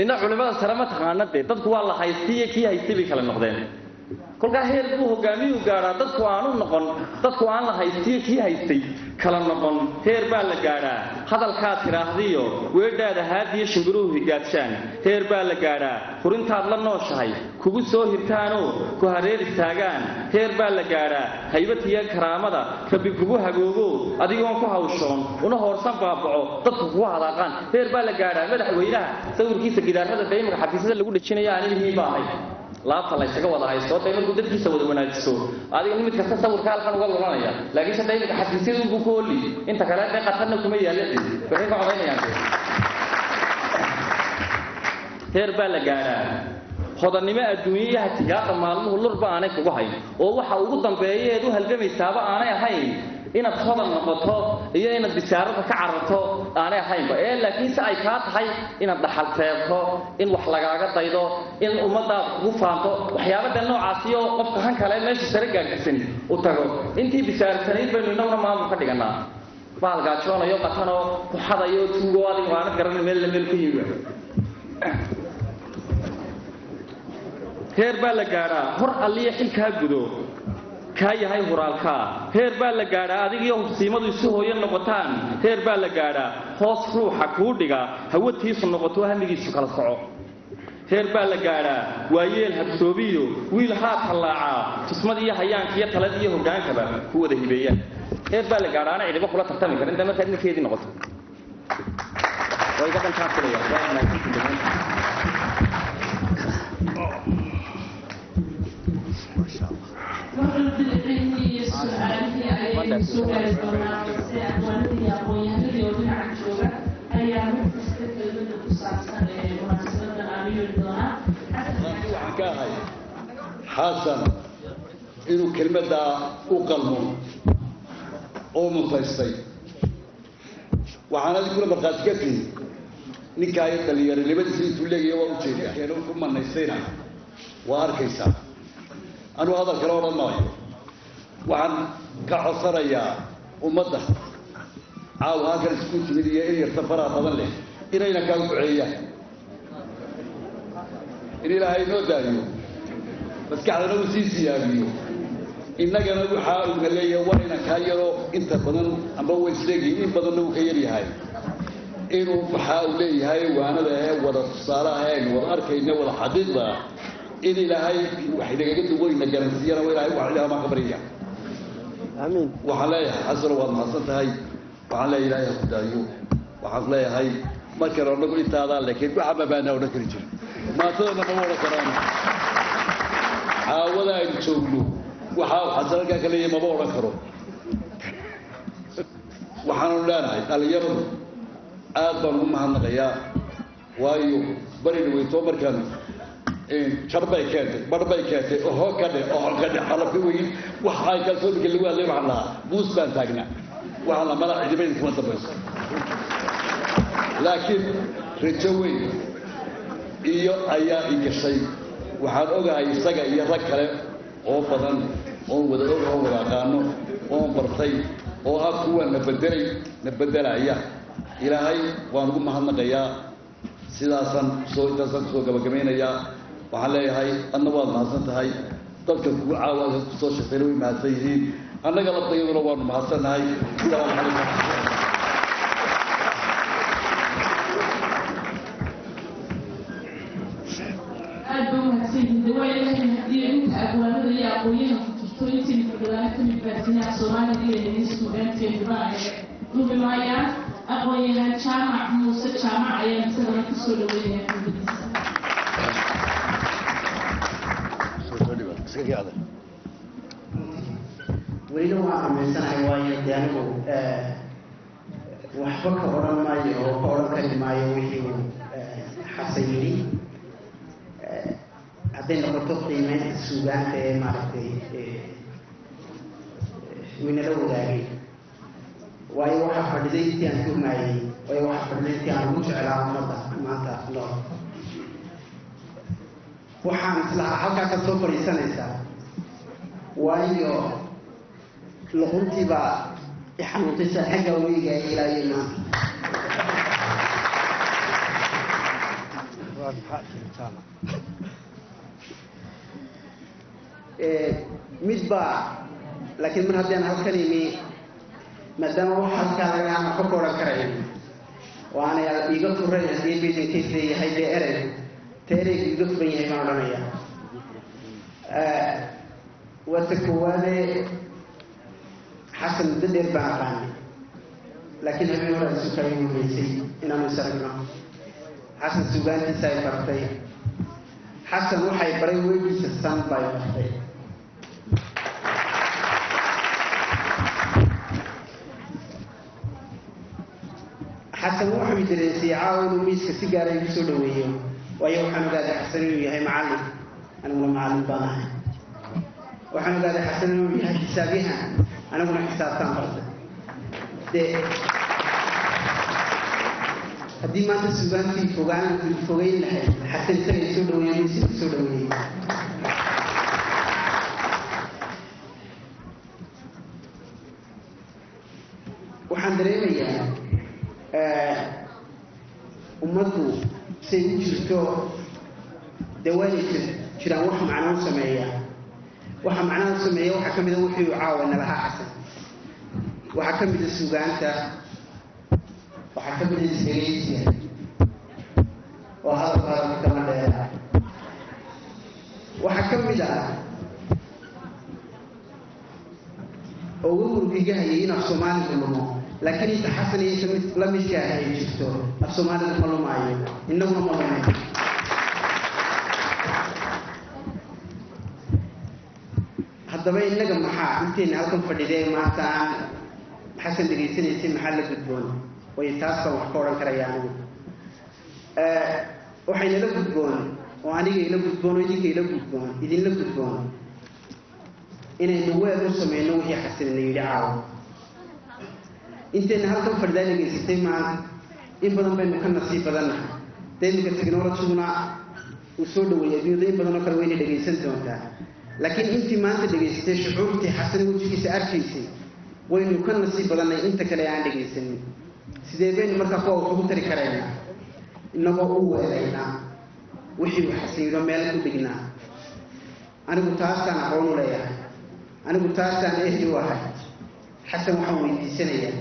inna culimmada sare ma taqaana dee. Dadku waa la haystay iyo kii haystay bay kala noqdeen. Kolkaa heer buu hogaamiyuu gaadhaa dadku aanu noqon, dadku aan la haystiyo kii haystay kala noqon. Heer baa la gaadhaa hadalkaad tidhaahdiyo weedhaada haadiyo shimbiruhu higaadshaan. Heer baa la gaadhaa hurintaad la nooshahay kugu soo hirtaanoo ku hareer istaagaan. Heer baa la gaadhaa haybatiyo karaamada rabbi kugu hagoogo, adigoon ku hawshoon una hoorsan baabaco dadku kugu hadaaqaan. Heer baa la gaadhaa madaxweynaha sawirkiisa gidaarada dee imanka xafiisyada lagu dhejinayo aanay muhiim ba ahay, laabta la ysaga wada haysto dee markuu dadkiisa wada wanaajiso adiga mid kasta sawirka halkan uga lulanaya. Laakiinse dee iminka xafiisyada unbuu ku holi, inta kale dee qatarna kuma yaalla, waxay ka codaynayaan dee. Heer baa la gaadhaa hodannimo adduunye iyo hatigaaqa maalmuhu lurba aanay kugu hayn, oo waxa ugu dambeeya eed u halgamaysaaba aanay ahayn inaad hodan noqoto iyo inaad bisaarada ka cararto aanay ahaynba, ee laakiinse ay kaa tahay inaad dhaxal teebto, in wax lagaaga daydo, in ummadaada kugu faanto, waxyaaba dee noocaasiyo qofka han kale meesha sare gaagdisan u tago. Intii bisaarsanayd baynu innaguna maamul ka dhiganaa. Bahal gaajoonayo qatanoo ku xadayo tuugo adigu aanad garanin meel la meel ku yimi. Heer baa la gaadhaa hor alliya xilkaa gudo kaa yahay huraalkaa. Heer baa la gaadhaa adigiyo hubsiimadu isu hooyo noqotaan. Heer baa la gaadhaa hoos ruuxa kuu dhiga hawatiisu noqoto hamigiisu kala soco. Heer baa la gaadhaa waayeel habsoobiyo wiil haa tallaacaa tusmad iyo hayaanka iyo talad iyo hoggaankaba ku wada hibeeyaan. Heer baa la gaadhaa ana cidiba kula tartami karin inta markaad ninkeedii noqoto. Waa iga dhantaan filaya. Waa mahadsantihiin. Cilmigii su-aalihii ayaynu soo gaari doonaa, balse aqwaanadii iyo aqoon-yahanadii oo dhinaca jooga ayaa mid kasta kelmada ku saabsan ee munaasabadan aanu yeeri doonaa. Waxaan ka ahay Xasan inuu kelmaddaa u qalmo oo mutaystay. Waxaan adiguna markhaati ka tihi ninkaayo dhalinyaronimadiisa intuu leegaya waa ujeedaa keeno ku manaystayna waa arkaysaa. Anuu hadal kale odhan maayo. Waxaan ka codsanayaa ummadda caawa halkan isku timid iyo in yarta faraha badan leh inayna kaa duceeyaan, in Ilaahay noo daayo, maskaxdana uu sii siyaabiyo, innagana waxaa uuna leeyahay waa inan kaa yaroo inta badan amba way isleegyihin, in badanna uu ka yaryahay, inuu waxaa uu leeyahay waanada ee wada tusaalaha aynu wada arkayna wada xaqiiqda in Ilaahay wax inagaga duwayna garansiiyana waa Ilahay wax Ilaah maan ka baryaya. Aamiin. Waxaan leeyahay Xasano waad mahadsan tahay. Waxaan leeyahay Ilaahay ha ku daayo. Waxaan leeyahay markan anagu intaadaa laakiin waxa mabaanaa odhan kari jirin, maantadana mama odhan karaan. Caawada aynu joogno waxa uu Xasan halkaa ka leeyahay mama odhan karo. Waxaanu leenahay dhallinyaradu aad baan ugu mahadnaqayaa, waayo bari dhaweytoo markaan jar bay keentay, bar bay keentay, oho ka dhe, oho ka dhe, qalabka weyn waxa ay kalsoonka lagu hadlay. Waxaan lahaa buus baan taagnaa, waxaan la mala cidibayn kuma dambayso, laakiin rajo weyn iyo ayaa i gashay. Waxaan ogahay isaga iyo rag kale oo badan oon wada og oon wada aqaano oon bartay oo ah kuwa na bedelay na bedelaya. Ilaahay waan ugu mahadnaqayaa. Sidaasaan kusoo intaasaan kusoo gabagabaynayaa. Waxaan leeyahay adna waad mahadsan tahay, dadka kugu caawa kusoo sheegtayna way mahadsan yihiin, annaga labdayaduna waanu mahadsannahay. Asalaamu calaykum. Aad ba umahadsanyihiin. De waa Ilaahay hadiyo inta abwaanada iyo aqoon-yahanku jirto intiina fadhidaana kamid baatinaha Soomaaliga iyo idin suugaanteenuba ay dubi maayaan. Aqoon-yahan Jaamac Muuse Jaamac ayaan isagana kusoo dhaweynaya kelmadiisa. Welina waan rumaysanahay, waayo dee anigu waxba ka odhan maayo oo ka odhan kari maayo wixii uu Xasan yidhi. Hadday noqoto qiimeynta suugaanta ee maaragtay winala wadaagay, waayo waxaa fadhiday intii aan tuhmayey, waayo waxaa fadhiday intii aan ugu jeclaa ummadda maanta nool. Waxaan islahaa halkaa ka soo fadhiisanaysaa, waayo luquntii baa i xanuuntay saa xagga weygaya ilaa iyo maanta. Mid baa laakiin mar haddii aan halkan imi, maadaama wax halkaa laga aan waxba ka odhan karayn oo aanay iiga furayn, haddii badankeed leeyahay dee erey ta ereygu iiga furan yahay baan odhanaya. Waa ta koowaade, Xasan muddo dheer baan aqaanay, laakiin habeen hore aan sukaayo horeysay inaanu is aragno. Xasan sugaantiisa ay bartay, Xasan waxay baray wejiisa san bay bartay. Xasan wuxuu dareensiiyey caawa inuu miiska si gaara igu soo dhaweeyo, waayo waxaan ogaaday Xasan inuu yahay macallin, aniguna macallin baan ahay. Waxaan ogaaday Xasan inuu yahay xisaabyahan, aniguna xisaabtaan bartay. Dee haddii maanta sugaantii fogaan fogeyn lahayd, Xasan isaga soo dhaweeyey, miiska ku soo dhaweeyey. Waxaan dareemayaa Ummaddu say u jirto dee waa inay jiraan wax macno u sameeya. Waxa macnaha u sameeya waxaa ka mid a wixii uu caawa nalahaa Xasan, waxaa ka mid a sugaanta, waxaa ka mid a isdhegaysiga oo hadalka hadalka kama dheera, waxaa ka mid ah oo uga murgiga hayay in af Soomaaligu lumo. Laakiin inta Xasan iyo inta mid la midka ah ay jirto, af Soomaaligu ma lumaayo, innaguna ma lumayo. Haddaba innaga maxaa intayna halkan fadhidee maanta aan Xasan dhegaysanaysay maxaa la gudboon? Waayo, taas baan wax ka odhan karaya anigu. Waxaynala gudboon oo aniga ila gudboon oo idinka ila gudboon, idinla gudboon, inaynu weel u samayno wixii Xasanina yidhi caawa. Intayna halkan fadhidaa dhegaysatay maanta, in badan baynu ka nasiib badannahay. Dee iminka technologyguna uu soo dhaweeyay adduunyada, in badan oo kale wayna dhegaysan doontaa. Laakiin intii maanta dhegaysatay, shucuurtii Xasan wejigiisa arkaysay, waynu ka nasiib badannay inta kale aan dhegaysanin. Sidee baynu markaa kuwa wax ugu tari karaynaa? Innagoo u weelaynaa wixii uu Xasan yidho, meel ku dhignaa. Anigu taasaan aqoon u leeyahay, anigu taasaan ehli u ahay. Xasan waxaan weydiisanayaa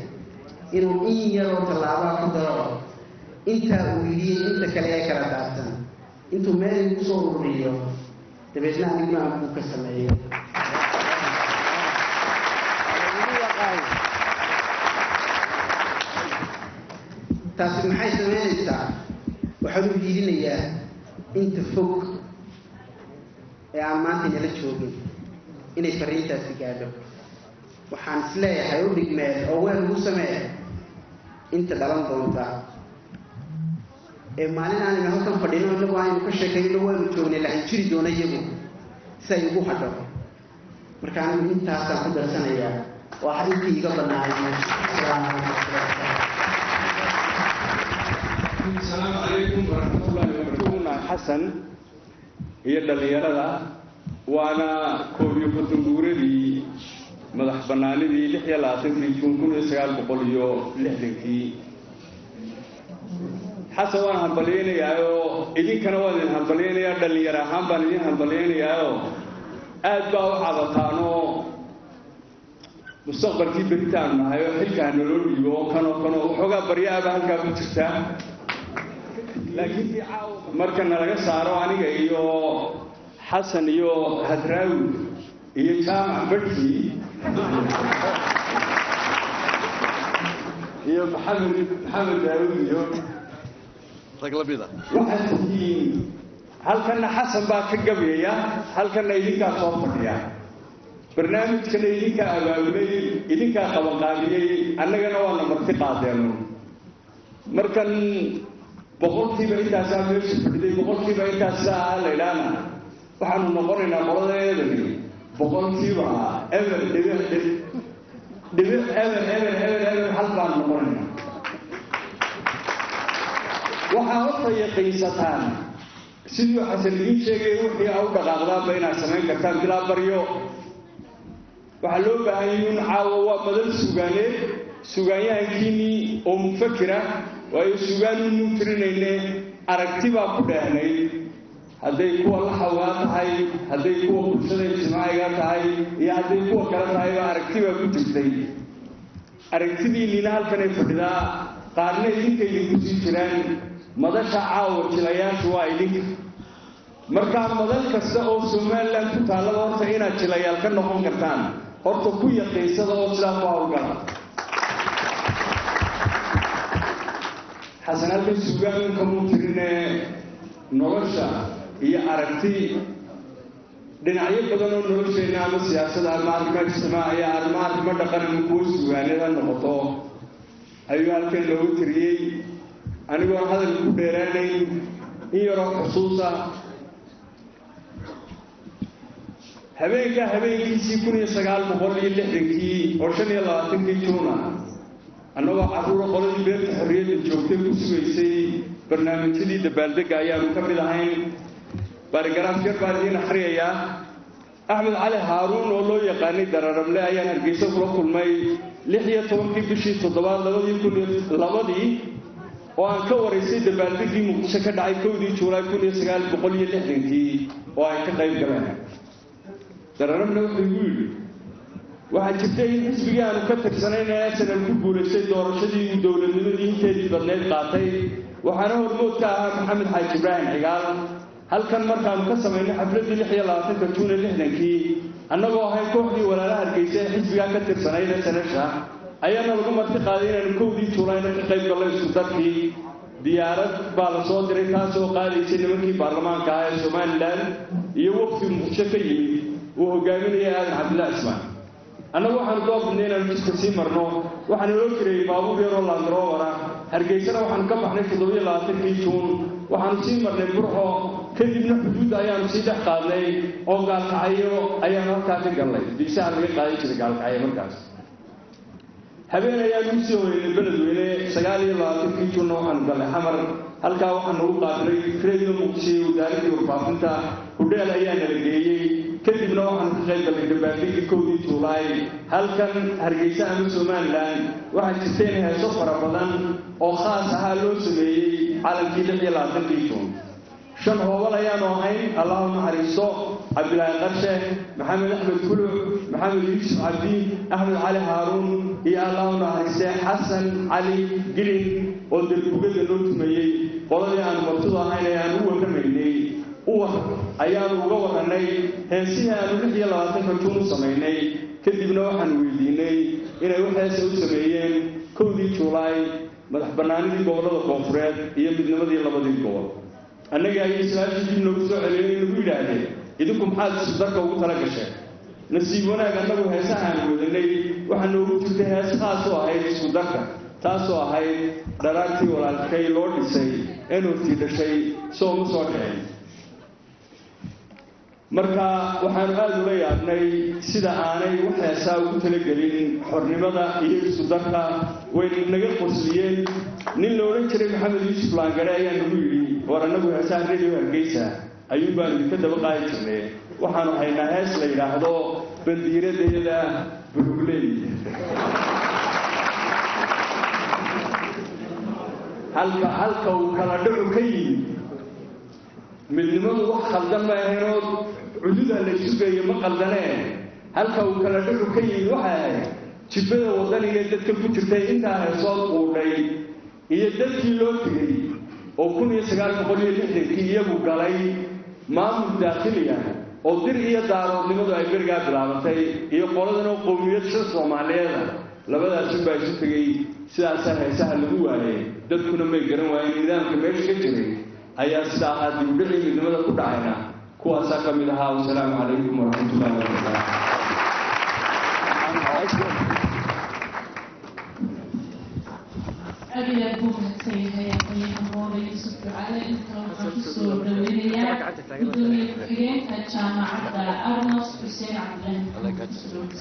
inuu in yaroo tallaabaa ku daro intaa uu yidhiyey, inta kale ee kala daadsan intuu meel igu soo ururiyo, dabeedna aniguna aan kuu ka sameeyo. Taasi maxay samaynaysaa? Waxaan u hiilinayaa inta fog ee aan maanta inala joogin inay fariintaasi gaadho. Waxaan isleeyahay u dhigmeel oo weel ugu samee inta dhalan doonta ee maalin aanaynu halkan fadhino, innagu aynu ka sheekayno, waanu joognay lahan jiri doona iyagu si ay ugu hadho. Marka anigu intaasaan ku darsanayaa, waa intii iga bannaanay. Asalaamu calaykum. Asalaamu calaykum waraxmatullaahi wabarakaatu. Xasan iyo dhallinyarada, waana 51 guuradii madax bannaanidii 26-kii Juun 1960-kii. Xasan waan hambalyaynayaayoo idinkana waan idin hambalyaynayaa, dhallinyaro ahaan baan idin hambalyaynayaayoo aad baa u cabataanoo mustaqbalkii beritaanu nahay oo xilkaa naloo dhiibo oo kanoo kanoo waxoogaa baryaaba halkaa ku jirtaa. Laakiin marka nalaga saaro aniga iyo Xasan iyo Hadraawi iyo Jaamac Barhkii iyo Maxamed Daawud iyo rag la mida, waxaad tihiin halkanna Xasan baa ka gabyaya, halkanna idinkaa soo fadhiya, barnaamijkana idinkaa abaabulay, idinkaa qabanqaabiyey, annagana waana marti qaadeeno. Markan boqolkiiba intaasaa meesha fadhiday, boqolkiiba intaasaa ah la idhaana, waxaanu noqonaynaa qoladeedani 0.0.0 0.0 0 hal baanu noqonaynaa. Waxaa horta yaqiinsataan siduu Xasan idiin sheegay, wixii a u dhaqaaqdaanba inaad samayn kartaan bilaa baryo. Waxaa loo baahan yihiin caawa waa madal sugaaneed, sugaanyahankiinnii oo mufakira, waayo sugaanunu tirinayne aragti baa ku dheehnayd, hadday kuwa laxawgaa tahay, hadday kuwa bulshada ijtimaaciga tahay iyo hadday kuwa kale tahayba aragti baa ku jirtay. Aragtidiinniina halkanay fadhidaa, qaarna idinka idinku sii jiraan. Madasha caawa jilayaashu waa idinka. Markaa madal kasta oo Somaliland ku taallaba horta inaad jilayaal ka noqon kartaan horta ku yaqiinsada oo sidaa ku hawlgala. Xasan halkan sugaanka muu tirine, nolosha iyo aragti dhinacyo badan oo nolosheenna, ama siyaasada ama arrimo ijtimaaciya ama arrimo dhaqan ama kuwo sugaanada noqoto, ayuu halkan looga tiriyey. Anigoon hadal ku dheeraanayn, in yaroo xusuusa habeenkaa habeenkiisii 1960-kii oo 25-kii Juuna, annagoo carruura qoladii beerta xorriyadda joogtay ku sugaysay barnaamijyadii dabaaldegga ayaanu ka mid ahayn. Baarigaraaf yar baan idiin akhriyayaa. Axmed Cali Haaruun oo loo yaqaanay Dararable ayaan Hargeysa kula kulmay 16-kii bishii toddobaad 2002-dii. Oo aan ka waraystay dabaaldegii Muqdisho ka dhacay 1 Juulaay 1960-kii oo ay ka qayb galeen. Dararabna wuxuu igu yidhi: "Waxaa jirtay in xisbigii aanu ka tirsanayn ee SNL ku guulaystay doorashadii uu dowladnimadii inteedii badnayd qaatay, waxaana hormood ka ahaa Maxamed Xaaji Ibraahim Cigaal. Halkan markaanu ka samaynay xafladdii 26-ka Juun ee 60-kii, annagoo ahay kooxdii Walaalaha Hargeysa ee xisbigaa ka tirsanayd SNL-sha, ayaana lagu marti qaaday inaanu 1-dii Juulayna ka qayb gallo isku darkii. Diyaarad baa la soo diray, taasoo qaadaysay nimankii baarlamaanka ah ee Somaliland iyo wafdi Muqdisho ka yimid uu hogaaminaya Aadan Cabdillah Ismaan. Annagu waxaanu door bidnay inaanu jidka sii marno. Waxaana loo jiray baabuur yaroo Land Rover ah. Hargeysana waxaanu ka baxnay 27-kii Juun, waxaanu sii marnay Burco, kadibna xuduudda ayaanu sii dhex qaadnay oo Gaalkacyo ayaanu halkaa ka gallay. Diisaha laga qaadan jiray Gaalkacyo markaas. Habeen ayaanu usii horeynay Beledweyne. 29-kii Juunna waxaanu gallay Xamar. Halkaa waxaa nagu qaabilay Radio Muqdisho iyo wasaaradii warfaafinta. Hudheel ayaa nala geeyey. Kadibna waxaanu ka qayb gallay dabaaldegii 1-dii Juulaay. Halkan Hargeysa ama Somaliland waxaa jirteen heeso fara badan oo khaas ahaa loo sameeyey calankii 26-kii Juun. Shan hoobal ayaanu ahayn, Allahu naxariisto Cabdilaahi Qarshe, Maxamed Axmed Kuluc, Maxamed Yuusuf Cabdi, Axmed Cali Haaruun iyo, Allahu naxariiste, Xasan Cali Gilin oo darbugada noo tumayey. Qoladii aanu martidu ahayn ee aan u warramaynay uwar ayaanu uga warrannay heesihii aanu 26-ka Juun u samaynay. Kadibna waxaanu weydiinay inay wax heesa u sameeyeen 1-dii Juulaay, madax bannaanidii gobollada koonfureed iyo midnimadii labadii gobol. Annaga ayay su-aashii dib noogu soo celiyeen, nagu yidhaahdeen: 'Idinku maxaad isku darka ugu tala gasheen?' Nasiib wanaag, annagu heesaha aan wadanay waxaa noogu jirtay hees khaas u ahayd isku darka, taasoo ahayd 'Dharaartii walaalkay loo dhisay een hortii dhashay soo ma soo dhicin'. Marka waxaanu aada ula yaabnay sida aanay wax heesaa ugu talagelin xornimada iyo isku darka. Wayna naga qosliyeen. Nin la odhan jiray Maxamed Yuusuf Laangare ayaa nagu yidhi: 'War, annagu heesaha Radio Hargeysa ayuun baanu idinka daba qaadi jirnay. Waxaanu haynaa hees la yidhaahdo Bandiiradayada Burugley.' Halka uu kala dhacu ka yimid, midnimadu wax khaldan ma ahaynoo cududa la isu geeyo ma qaldanee. Halka uu kala dhacu ka yimid waxay ahayd jibbada waddaniga dadka ku jirtay intaa heesood quudhay iyo dadkii loo tegey oo 1960-kii iyagu galay maamul daakhili ah oo dir iyo daaroodnimadu ay berigaa bilaabatay, iyo qoladan oo qowmiyad shan Soomaaliyeeda. Labadaasun baa isu tegey. Sidaasaa heesaha lagu waayay. Dadkuna may garan waayeen nidaamka meesha ka jiray ayaa sidaa ahaa. Dibudhicii midnimada ku dhacayna kuwaasaa ka mid ahaa. Wasalaamu calaykum waraxmatullahi wabarakaatu. Aad iyo aad buu mahadsan yahay aqoonyahan Roole Yuusuf Ducaale. Inta waxaan kusoo dhaweynayaa gudoomiye ku-xigeenka jaamacadda Arnos, Xuseen Cabdilaahi Maxamed.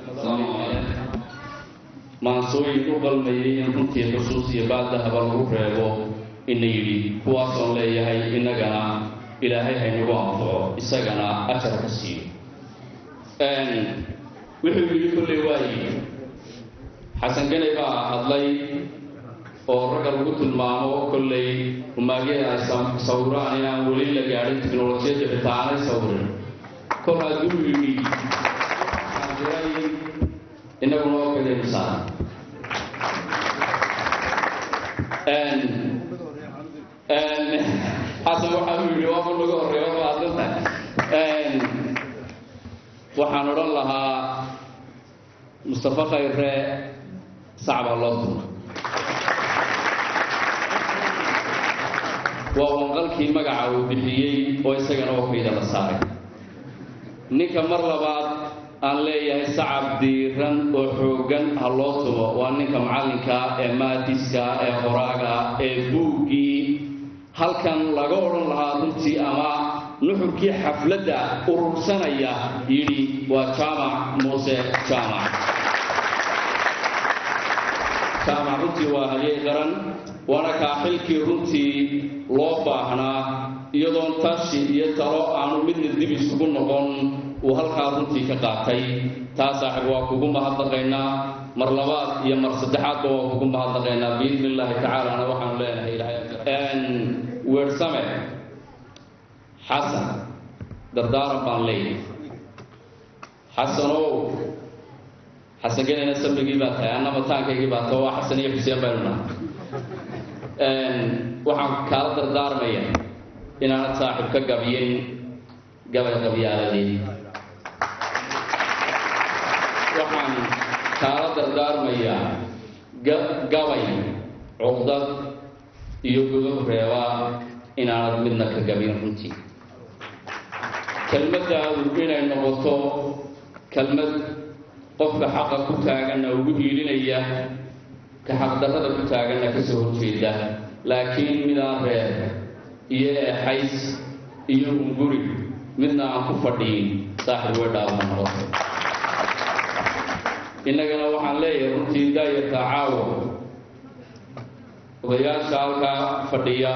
Asalaamu calaykum. Maansooyin u qalmayay in runtii xusuus iyo baaldahaba lagu reebo ina yidhi, kuwaasoon leeyahay innagana Ilaahay haynagu anfaco, isagana ajar ka siiyo. Wuxuu yidhi kolley waa yidhi Xasan Ganay baa hadlay oo ragga lagu tilmaamo kolley humaagyada ay sawiraan inaan weli la gaadhin tiknolojiyadda xitaa aanay sawirin. Kol hadduu yidhi diray, innaguna oo kadaynu saaran. Xasan waxa uu yidhi waa ku laga horreeya. Waa mahadsantahay. Waxaan odhan lahaa Mustafa Khayre sacbaa loo tumo. Waa wanqalkii magaca uu bixiyey oo isagana okayda la saaray. Ninka mar labaad aan leeyahay sacab diiran oo xooggan ha loo tumo waa ninka macallinka ee maatiska ee qoraaga ee buuggii halkan laga odhan lahaa runtii ama nuxurkii xafladda urursanaya yidhi, waa Jaamac Muuse Jaamac. Jaamac runtii waa halyey qaran, waana kaa xilkii runtii loo baahnaa, iyadoon tashi iyo talo aanu midna dib isugu noqon uu halkaa runtii ka qaatay. Taa saaxiib waa kugu mahadnaqaynaa. Mar labaad iyo mar saddexaadba waan kugu mahadnaqaynaa biidni illaahi tacaalana. Waxaanu leenahay Ilahay Weersame Xasan dardaaran baan leeyahay. Xasanow, Xasan genina samigii baa tahay, anna mataankaygii baa tahay, waa Xasan iyo Xuseen baynu nahay. Waxaan kaala dardaarmaya inaanad saaxiib ka gabiyin gabay qabyaaladeed. Waxaan kaala dardaarmayaa gabay cuqdad iyo godob reebaa inaanad midna ka gabin. Runtii kelmaddaadu inay noqoto kelmad qofka xaqa ku taaganna ugu hiilinaya, ka xaqdarrada ku taaganna ka soo horjeeda, laakiin midaan reer iyo eexays iyo hunguri midna aan ku fadhiyin, saaxib weedhaadma noqoto. Innagana waxaan leeyahay runtii daayartaa caawa odayaasha halkaa fadhiya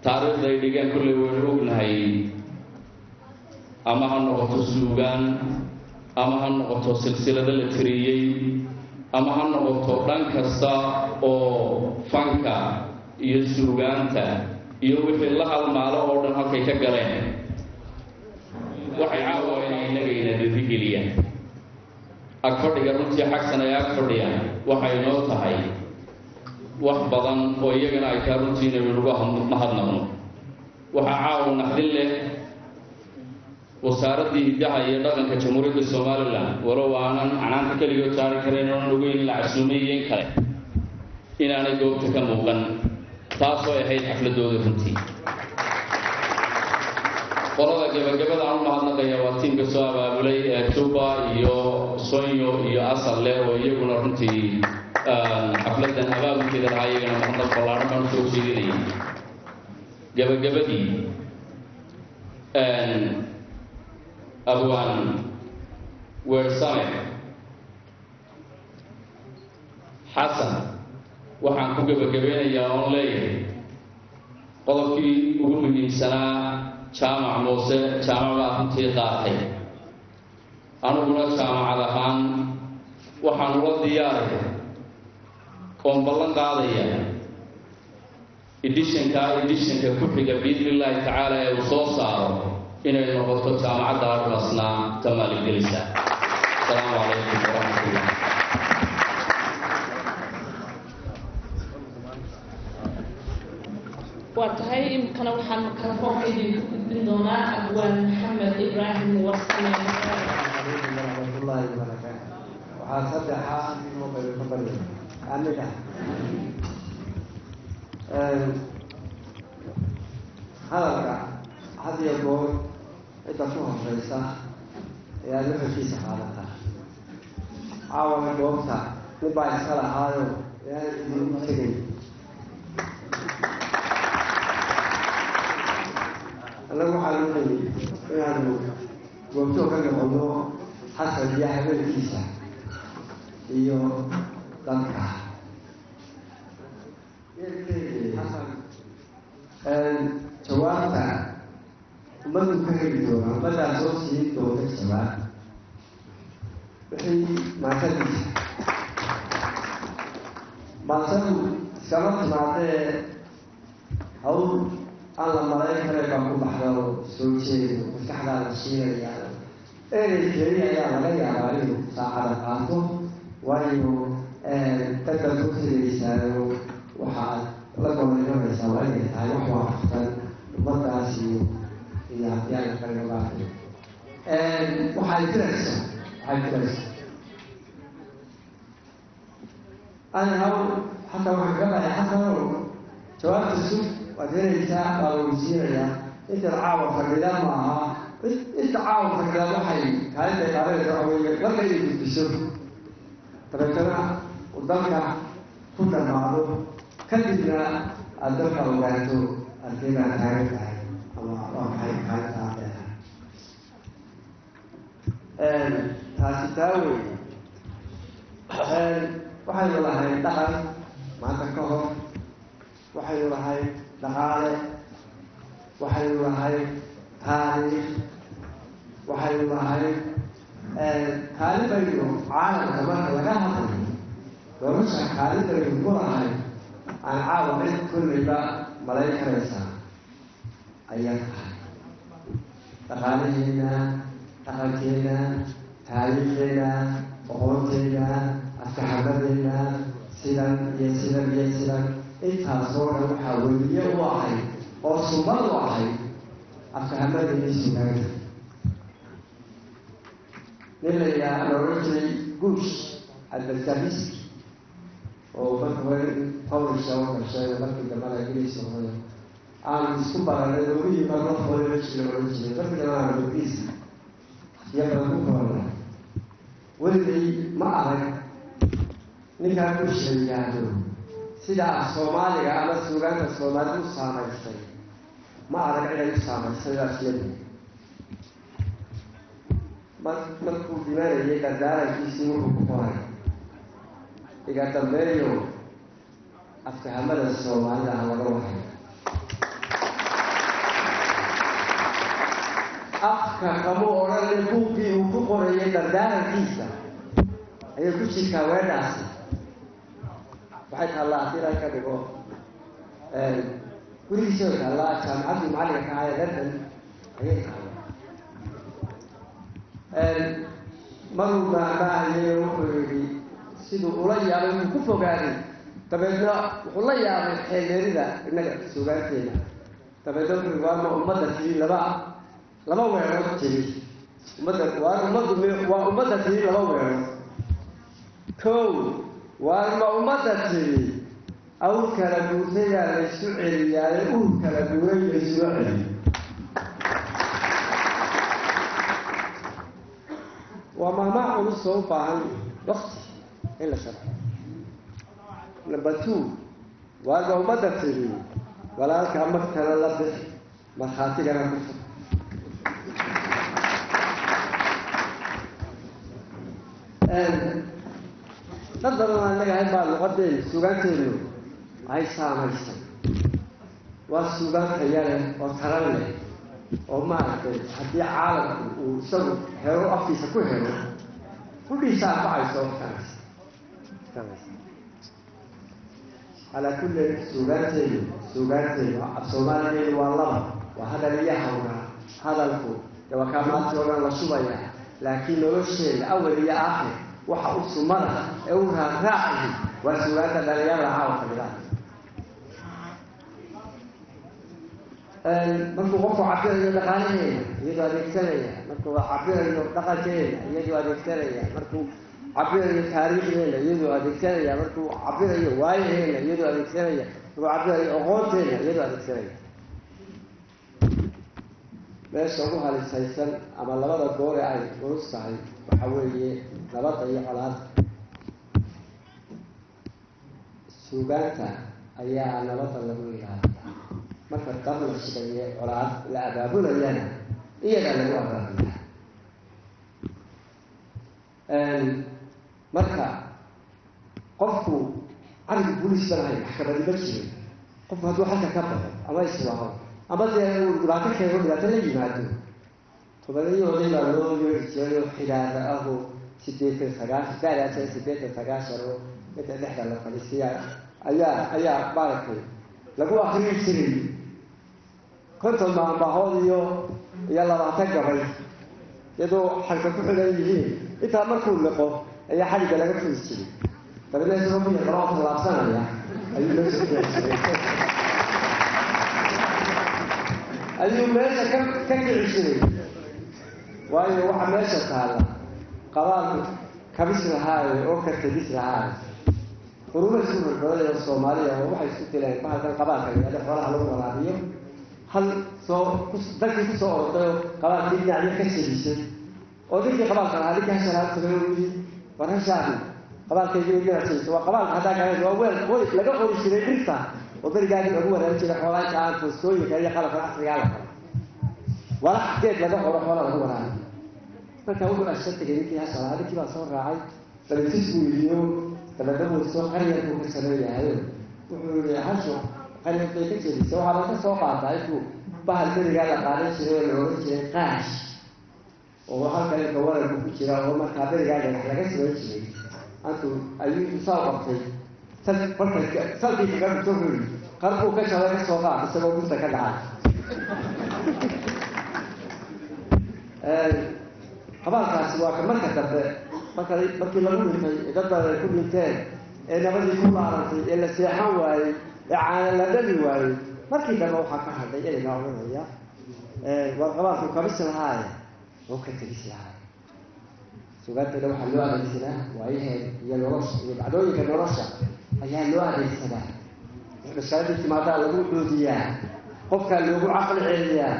taariikhday dhigeen kulley waynu ognahay, ama ha noqoto suugaan, ama ha noqoto silsilado la tiriyey, ama ha noqoto dhan kasta oo fanka iyo suugaanta iyo wixii la halmaalo oo dhan halkay ka galeen. Waxay caawa inay innagayna dhiirigeliyaan. Ag fadhiga runtii xagsan ay ag fadhiyaan waxay noo tahay wax badan oo iyagana ay taa runtii inaynu uga mahadnaqno. Waxaa caawa naxdin leh Wasaaraddii Hiddaha iyo Dhaqanka Jamhuuriyadda Somalilan, walow aanan canaanta keligood saari karayn oonan ogeyn in la casuumay iyo in kale, inaanay goobta ka muuqan, taasoo ahayd xafladooda runtii. Qolada gabagabada aan u mahadnaqaya waa tiimka soo abaabulay ee Juba iyo Sonyo iyo Asalle oo iyaguna runtii xafladan abaabulkeeda lahaa. Iyagana mahadnaq ballaaran baan usoo jeedinaya. Gabagabadii, abwaan Weersame Xasan, waxaan ku gebagabeynayaa oon leeyahay qodobkii ugu muhiimsanaa Jaamac Muuse Jaamac baa runtii qaatay. Aniguna jaamacad ahaan waxaan ula diyaaraya oon ballan qaadaya editionka ku xiga biidni illaahi tacaala ee uu soo saaro inay noqoto jaamacadda Admasna ta maalgelisa. Asalaamu calaykum waraxmatullah. Waa tahay, imikana waxaan mikrofoonka idinku gudbin doonaa abwaan Maxamed Ibraahim Warsame. Calaykum waraxmatullaahi wabarakaatu. Waxaa saddexa inuu qaybo ka barya aniga hadalka had iyo goor cidda ku horeysa ayaa nuxurkiisa qaadata. Caawana goobta nin baa iska lahaayo ayaan idiinku tegay. Annagu waxaa loo nimi inaanu goobtoo ka noqono Xasan iyo habeenkiisa iyo dadka Xasan. Jawaabta ummaddu ka heli doona, ummaddaa soo siin doonta jawaab wixii maasadiisa. Maasadu iskama timaadee, hawl aan la malayn karayn baa ku baxda oo soo jeedo, maskaxdaa la shiilayaa. Erey keliya ayaa laga yaabaa inuu saacada qaato, waayo dad baad ku tegaysaayo, waxaad la golaymanaysaa waa inay tahay wax waafaqsan ummadaas iyo haddii aan kaliga baafin waxay tirayso, waxay tirayso anyhow. Xataa waxaan kaga baxay, Xasanow, jawaabta sug, waad helaysaa, waa lagu siinayaa. Intaad caawa fadhida maaha, inta caawa fadhida waxay kaalintay qaadanaysa waxa weeye marka inay gudbiso, dabeetana uu dalka ku dhammaado, kadibna aada dalka ogaato halkee baa taagan tahay ama waa maxay kaalinta aad leedahay. Taasi taa weeye. Waxaynu lahayn dhaqan maanta ka hor, waxaynu lahayn dhaqaale, waxaynu lahayn taariikh, waxaynu lahayn Kaalin baynu caalamka marka laga hadlayo nolosha, kaalin baynu ku lahay aan caawa cid kullayba malayn karaysaa ayaa tahay. Dhaqaalaheena, dhaqankeena, taariikhdeena, aqoonteena, afkaxamadeena, sidan iyo sidan iyo sidan, intaasoo dhan waxaa weliye u ahayd oo sumad u ahayd afkaxamadeeni sugaanta. Nin la yidhaaha la odhan jiray Guush Albaltabiski, oo marka hore Polish-a u dhashay, markii dambena Ingiriis noqday, aan isku baranay logihii marla foolila jira odhan jiray, markii dambena aan Ingiriiska waqtiyo badan ku koranay. Weligay ma arag ninkaa Guush la yidhaahdo sidaa Soomaaliga ama suugaanta Soomaalida u saamaysay. Ma arag ciday u saamaysay oo ajnabi. Markuu dhimanayay dardaarankiisii wuxuu ku qoray: "Iga dambeeyo, afkahamada Soomaalida ha laga wahayo." Afka kama odhanne, buuggii uu ku qorayay dardaarankiisa ayay ku jirtaa weedhaasi. Waxay taallaa, haddii ilaahay ka dhigo, gurigiisa way taallaa. Jaamacaddii macallinka ka haya London ayay taallaa. Maruu maahmaahayay wuxuu yidhi siduu ula yaabay, wuu ku fogaaday, dabeedna wuxuu la yaabay xeeldheerida innaga suugaanteena. Dabeedna wuxuu yidhi: "Waama ummadda tiri laba weerood tiri ummadda, waa ummaddu, waa ummadda tiri laba weerood. Kow, waarma ummadda tiri awr kala guurtayaa laysu celiyaaye, uur kala guuray laysuma celiyo." Waa mahmaah culus oo u baahan wakti in la sharxo. Number two, waarma ummadda tiri walaalkaa magtana la bixi, markhaatigana ku fur. Dad badan aan legahay baa luqadeenu, suugaanteenu ay saamaysay. Waa suugaan taya leh oo taran leh, oo maaragtay haddii caalamku uu isagu helo, afkiisa ku helo, kudhiisa anfacayso wax. Calaa kulli, suugaanteenu af Soomaaligeenu waa laba: waa hadal iyo hawraa. Hadalku dee waa kaa maanta oo dhan la shubaya, laakiin nolosheeda awal iyo aakhir waxa u sumada ee u raaraacihi waa suugaanta dhalinyarada caawa fadhidaan. Markuu qofku cabirayo dhaqaalaheena, iyadoo adeegsanaya; markuu cabirayo dhaqankeena, iyadoo adeegsanaya; markuu cabirayo taariikhdeena, iyadoo adeegsanaya; markuu cabirayo waayaheena, iyadoo adeegsanaya; markuu cabirayo aqoonteena, iyadoo adeegsanaya. Meesha ugu halisaysan ama labada goore ay culus tahay waxa weeye nabadda iyo colaada. Suugaanta ayaa nabadda lagu ilaaliyaa. Marka dab la shidaye colaad la abaabulayana, iyadaa lagu abaabuyaa. Marka qofku cariga buliis ban ahayn, maxkamadi ma jirin. Qofku hadduu xalka ka baxo ama iswaaqo ama dee uu dhibaato keeno, dhibaato la yimaado, tobaniyo oday baa loo yeeri jiray oo xidaada aho 80 90 daadaasa, 80 90, oo inta dhexda la fadhiisiya ayaa maaragtay lagu akriyi jiray 50 maanbahood iyo 20 gabay, iyadoo xalka ku xidhan yihiin. Intaa markuu liqo ayaa xadhigga laga furi jiray, dabeedna isagoo miyir qaba oo tallaabsanaya ayuu meesha kici jiray, ayuu meesha ka kici jiray. Waayo, waxa meesha taalla qabaalku kabis lahaaye oo ka tegis lahaaye. Qurumo isku rorbaday oo Soomaaliya oo waxay isku dileen bahalkan qabaalka la yidhahdo, xoolaha lagu waraabiyo. Hal soo dalkii kusoo orday oo qabaalkii dhinacyo ka jebisay, oo ninkii qabaalka lahaa, ninkii hasha lahaa tagay oo yidhi: "War hashaadi qabaalkaygii dhinac jebisay." Waa qabaalka haddaa garanaysa, waa weel qori laga qori jiray dhirta oo berigaadii lagu waraabi jiray xoolaha inta aan foostooyinka iyo qalabkan casrigaa la qalo. Walax geed laga qoro, xoolaha lagu waraabiyo. Marka wuxuu asha tegay ninkii hasha lahaa, ninkii baa soo raacay, dabeetis buu yihiyo, dabeedna wuu soo qaryar buu ka sameeyahayo. Wuxuu yihi: "Hashu qaryar bay ka jebisay." Waxaa laga soo qaataa intuu bahal berigaa la qaadan jiray oo la odhan jiray qaash. Oo halka inka waranku ku jira oo markaa berigaa dhagax laga samayn jiray antu ayuu saa qabtay sal barka salkii kaga dhigto, wuxuu yidhi qar buu ka jabay, ka soo qaad isagoo gurta ka dhacay. Qabaalkaasi waa ka marka dambe marka markii lagu dhintay ee dad badan ay ku dhinteen ee nabadii ku laarantay ee la seexan waayey ee caana la dhali waayey, markii dambe waxaa ka hadlay ereygaa odhanaya: war qabaalku kabis lahaaye oo ka tegis lahaay. Sugaantana waxaa loo adeegsadaa waayaheed iyo nolosha iyo dhacdooyinka nolosha ayaa loo adeegsadaa. Mashaaladii timaadaa lagu dhoodiyaa, qofkaa loogu caqli celiyaa,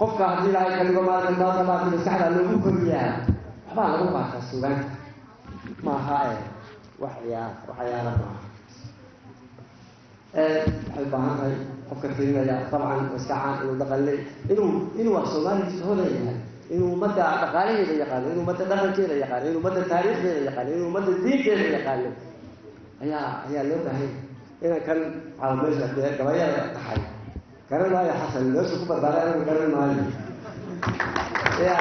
qofka haddii ilaahay ka dhigo maalinka maanta maanta maskaxdaa loogu koriyaa, waxbaa lagu qaataa sugaanta. Maaha e wax ciyaar, wax ciyaara maaha. Waxay u baahan tahay qofka tirinaya dabcan iska caan inuu dhaqan le, inuu wax Soomaaligiisa hodan yahay, inuu ummadda dhaqaalaheeda yaqaano, inuu ummadda dhaqankeeda yaqaano, inuu ummadda taariikhdeeda yaqaano, inuu ummadda diinteeda yaqaano ayaa loo baahan yahay. Inaan kan caawa meesha dee gabayada taxay garan maayo, Xasan meeshu ku barbaaray anigu garan maayo. Ya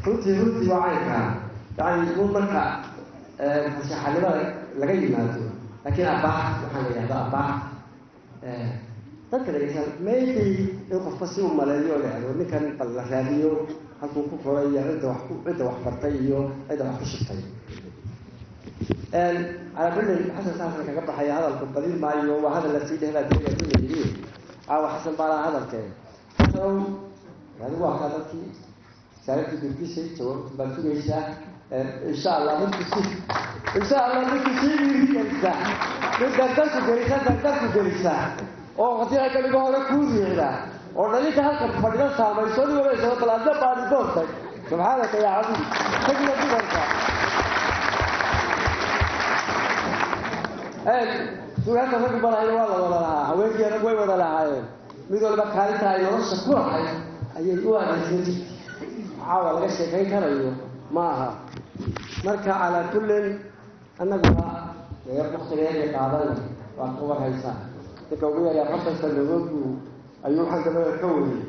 runtii waa caynkaa, yani un marka fasaxanimada laga yimaado, laakiin abaax waxaan la yidhahdaa abaax dadka dhegeysan maybe in qofka si u maleeyo oo dhahdo ninkan bal la raadiyo halkuu ku koray iyo cidda wax ku cidda wax bartay iyo cidda wax ku shubtay. Calaa kullin, Xasan saasaan kaga baxaya, hadalku badin maayo, waa hadal lasii dhehbaa deega la yidhi. Caawa Xasan baa laha hadalkee. Xasanow, adigu waa kaa dadkii saaladii gudbisay, jawaabtu baad sugaysaa insha Allah. Midku si insha Allah midku sii dhiirigelisa, mid dardarku gelisa, dardarku gelisa oo haddii ay kaligo hore kuu riixda oo dhalinta halka fadhida saamayso nin walba isoo balaadna baadi doontay. Subxaanaka yaa cadiim, tagna dumarka sugaanta raggu balahayna waa la wada lahaa, haweenkii rag way wada lahaayeen, mid walba kaalinta ay nolosha ku lahayd ayay u adeegsan jirtay. Caawa laga sheekayn karayo ma aha. Marka calaa kullin annaguna waktigeedii qaadanay waa ka warhaysaa. Ninka ugu yaray 40 sanadood buu ayuu waxaan dabada ka wariyey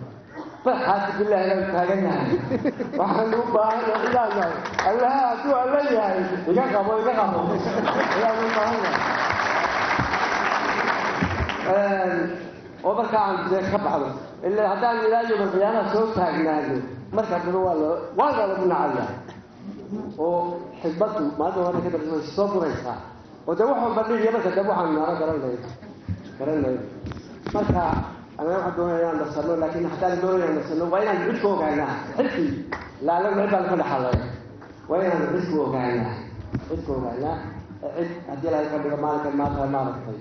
barxaasi bilaahi baan taagannahay. Waxaan u baahannahay ilaa nahay Allaha hadduu Alla yahay iga qabo, iga qabo ayaan u baahannahay oo marka aan dee ka baxdo ila haddaan ilaa yowma alqiyaamaha soo taagnaano, marka dambe waa loo waana lagu nacaya oo xikmaddu maalinta hore ka dambaysa way soo buraysaa oo dee wax walba dhigiya marka dambe waxaanu naano garanayno. Marka anaga waxaan doonaya inaan nafsano, laakiin haddaan doonaya inaan nafsano waa inaan cid ku ogaanaa xilkii la anagu cid baan ka dhaxalay, waa inaan cid ku ogaanaa, cid ku ogaanaa, cid haddii Ilahay ka dhigo maalinkan maanta maaragtay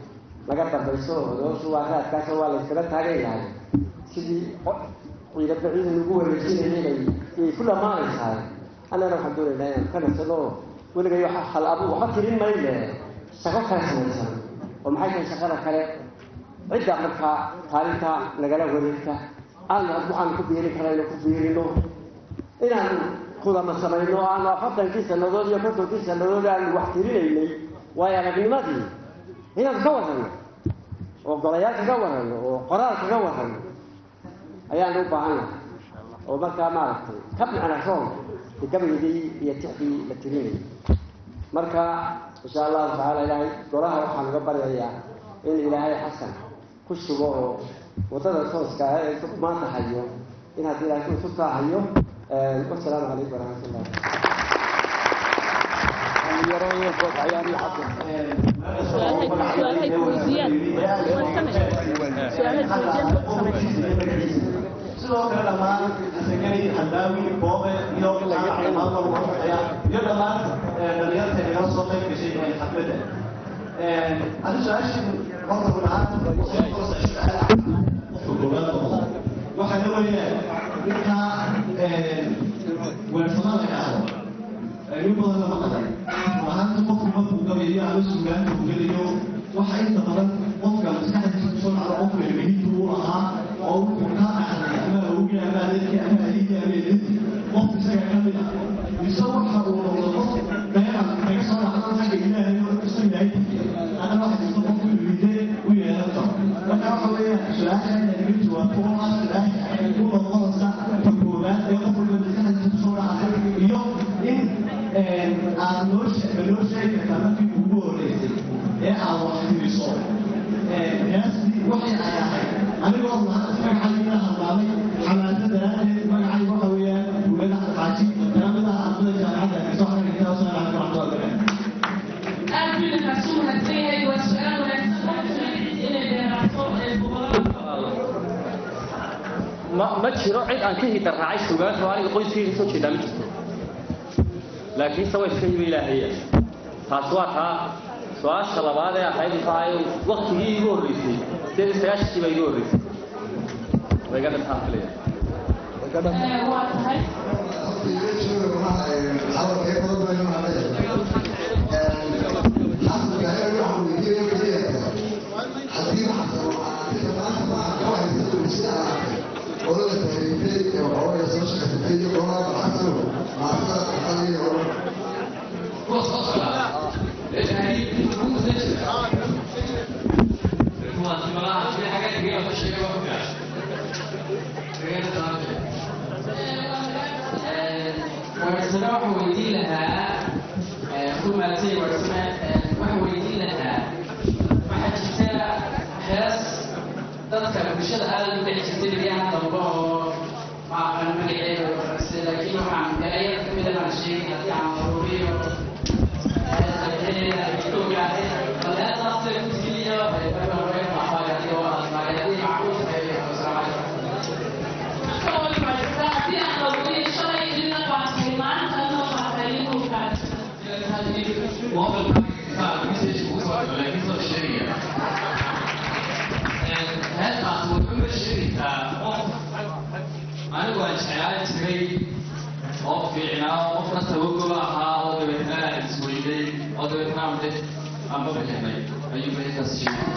laga dambayso oo noloshu waa raadkaas waa la iskala taagan yahay sidii ciidaba ciidan ugu wareejinayay bay iyay ku dhammaanaysaa. Annagana waxaan doonaynaa inaan ka nafsano oo weligay waxa hal abu waxba tirin mayne, shaqo kale samaysan oo maxay tahay shaqada kale, cidda markaa kaalinta nagala wareegta aanu waxaanu ku biirin karayno ku biirino, inaanu kulama samayno aanu 40kii sanadood iyo 50kii sanadood aanu wax tirinaynay waayo aragnimadii inaanu ka warranno oo golayaal kaga warranno oo qoraal kaga warranno ayaanu u baahannahay oo markaa maaragtay ka micna roon gabaygii iyo tixdii la tirinayay. Marka insha Allahu tacaala Ilaahay golaha waxaan uga baryayaa in Ilaahay Xasan ku shubo oo waddada tooska ah ee maanta hayo in haddii Ilaahay ku tubtaa hayo. Wasalaamu calaykum waraxmat ullah. Su-aalahay kuweydiiyaan waad samay, su-aalahay kuweydiiyaan waad samay. Sidoo kale dhammaan Xasangeley, Xandaawi, Boobe iyo dhammaan lagu iyo dhammaan dhalinyarta inaga soo qayb gashay ee xafladda. Ani su-aashii horta run ahaan qofka koowaad noqdo waxaana weeyaan ninka weersama la yidhaahdo in badan lama maqlay. Run ahaanti qofku markuu gabayo ama sugaanta uu gelayo, waxa inta badan qofka maskaxdiisa kusoo dhacda qofka ilmihiintu uu ahaa oo wuxuu ka dhaxlay ama awogii ama adeerkii ama adigii ama eedadii qof isaga ka mid ah, mise waxa uu noqdo qof beeran kaga soo dhacdo xagga Ilaahay oo isu Ilaahay bixiyo. Haddana waxa jirta qofku inuu hidde u yeelan karo. Marka waxa weeyaan su-aasha inaad iga jawaabto oo ah su-aasha u noqonaysa ta koowaad ee qofku Ma jiro cid aan ka hida raacay suugaanta oo aniga qoyskayga soo jeedaa ma jirto, laakiinse waa iska hiba ilaahaya. Taas waa taa. Su-aasha labaad ee ahayd muxuu ahay waktigii iigu horreysay? 98-kii baa iigu horreysay. Way ga dhantaan filaya. Waa tahay. Warsame waxaan weydiin lahaa, ku maadsay Warsame, waxaan weydiin lahaa, waxaa jirta hees dadka bulshada aada u dhex jirtay beryahan dambe oo ma aqaan magaceeda Warsame, laakiin waxaan erayada ka mid ah baan sheegay haddii aan aruuriyo bal heestaas ku tiriyo marka hore maxaa macquul tahay. Asalaamu calaykum. Haddii aan aruuriyo shalay idinla qaatay, maanta noo qaatay inuu qaato. Heestaas wuxuu sheegaysaa qof anigu aan jeclaan jiray oo fiicnaa oo qofna tawagoba ahaa oo dabeetna aan isweyday oo dabeetna aan de aanba bixinay ayuu heestaas sheegay.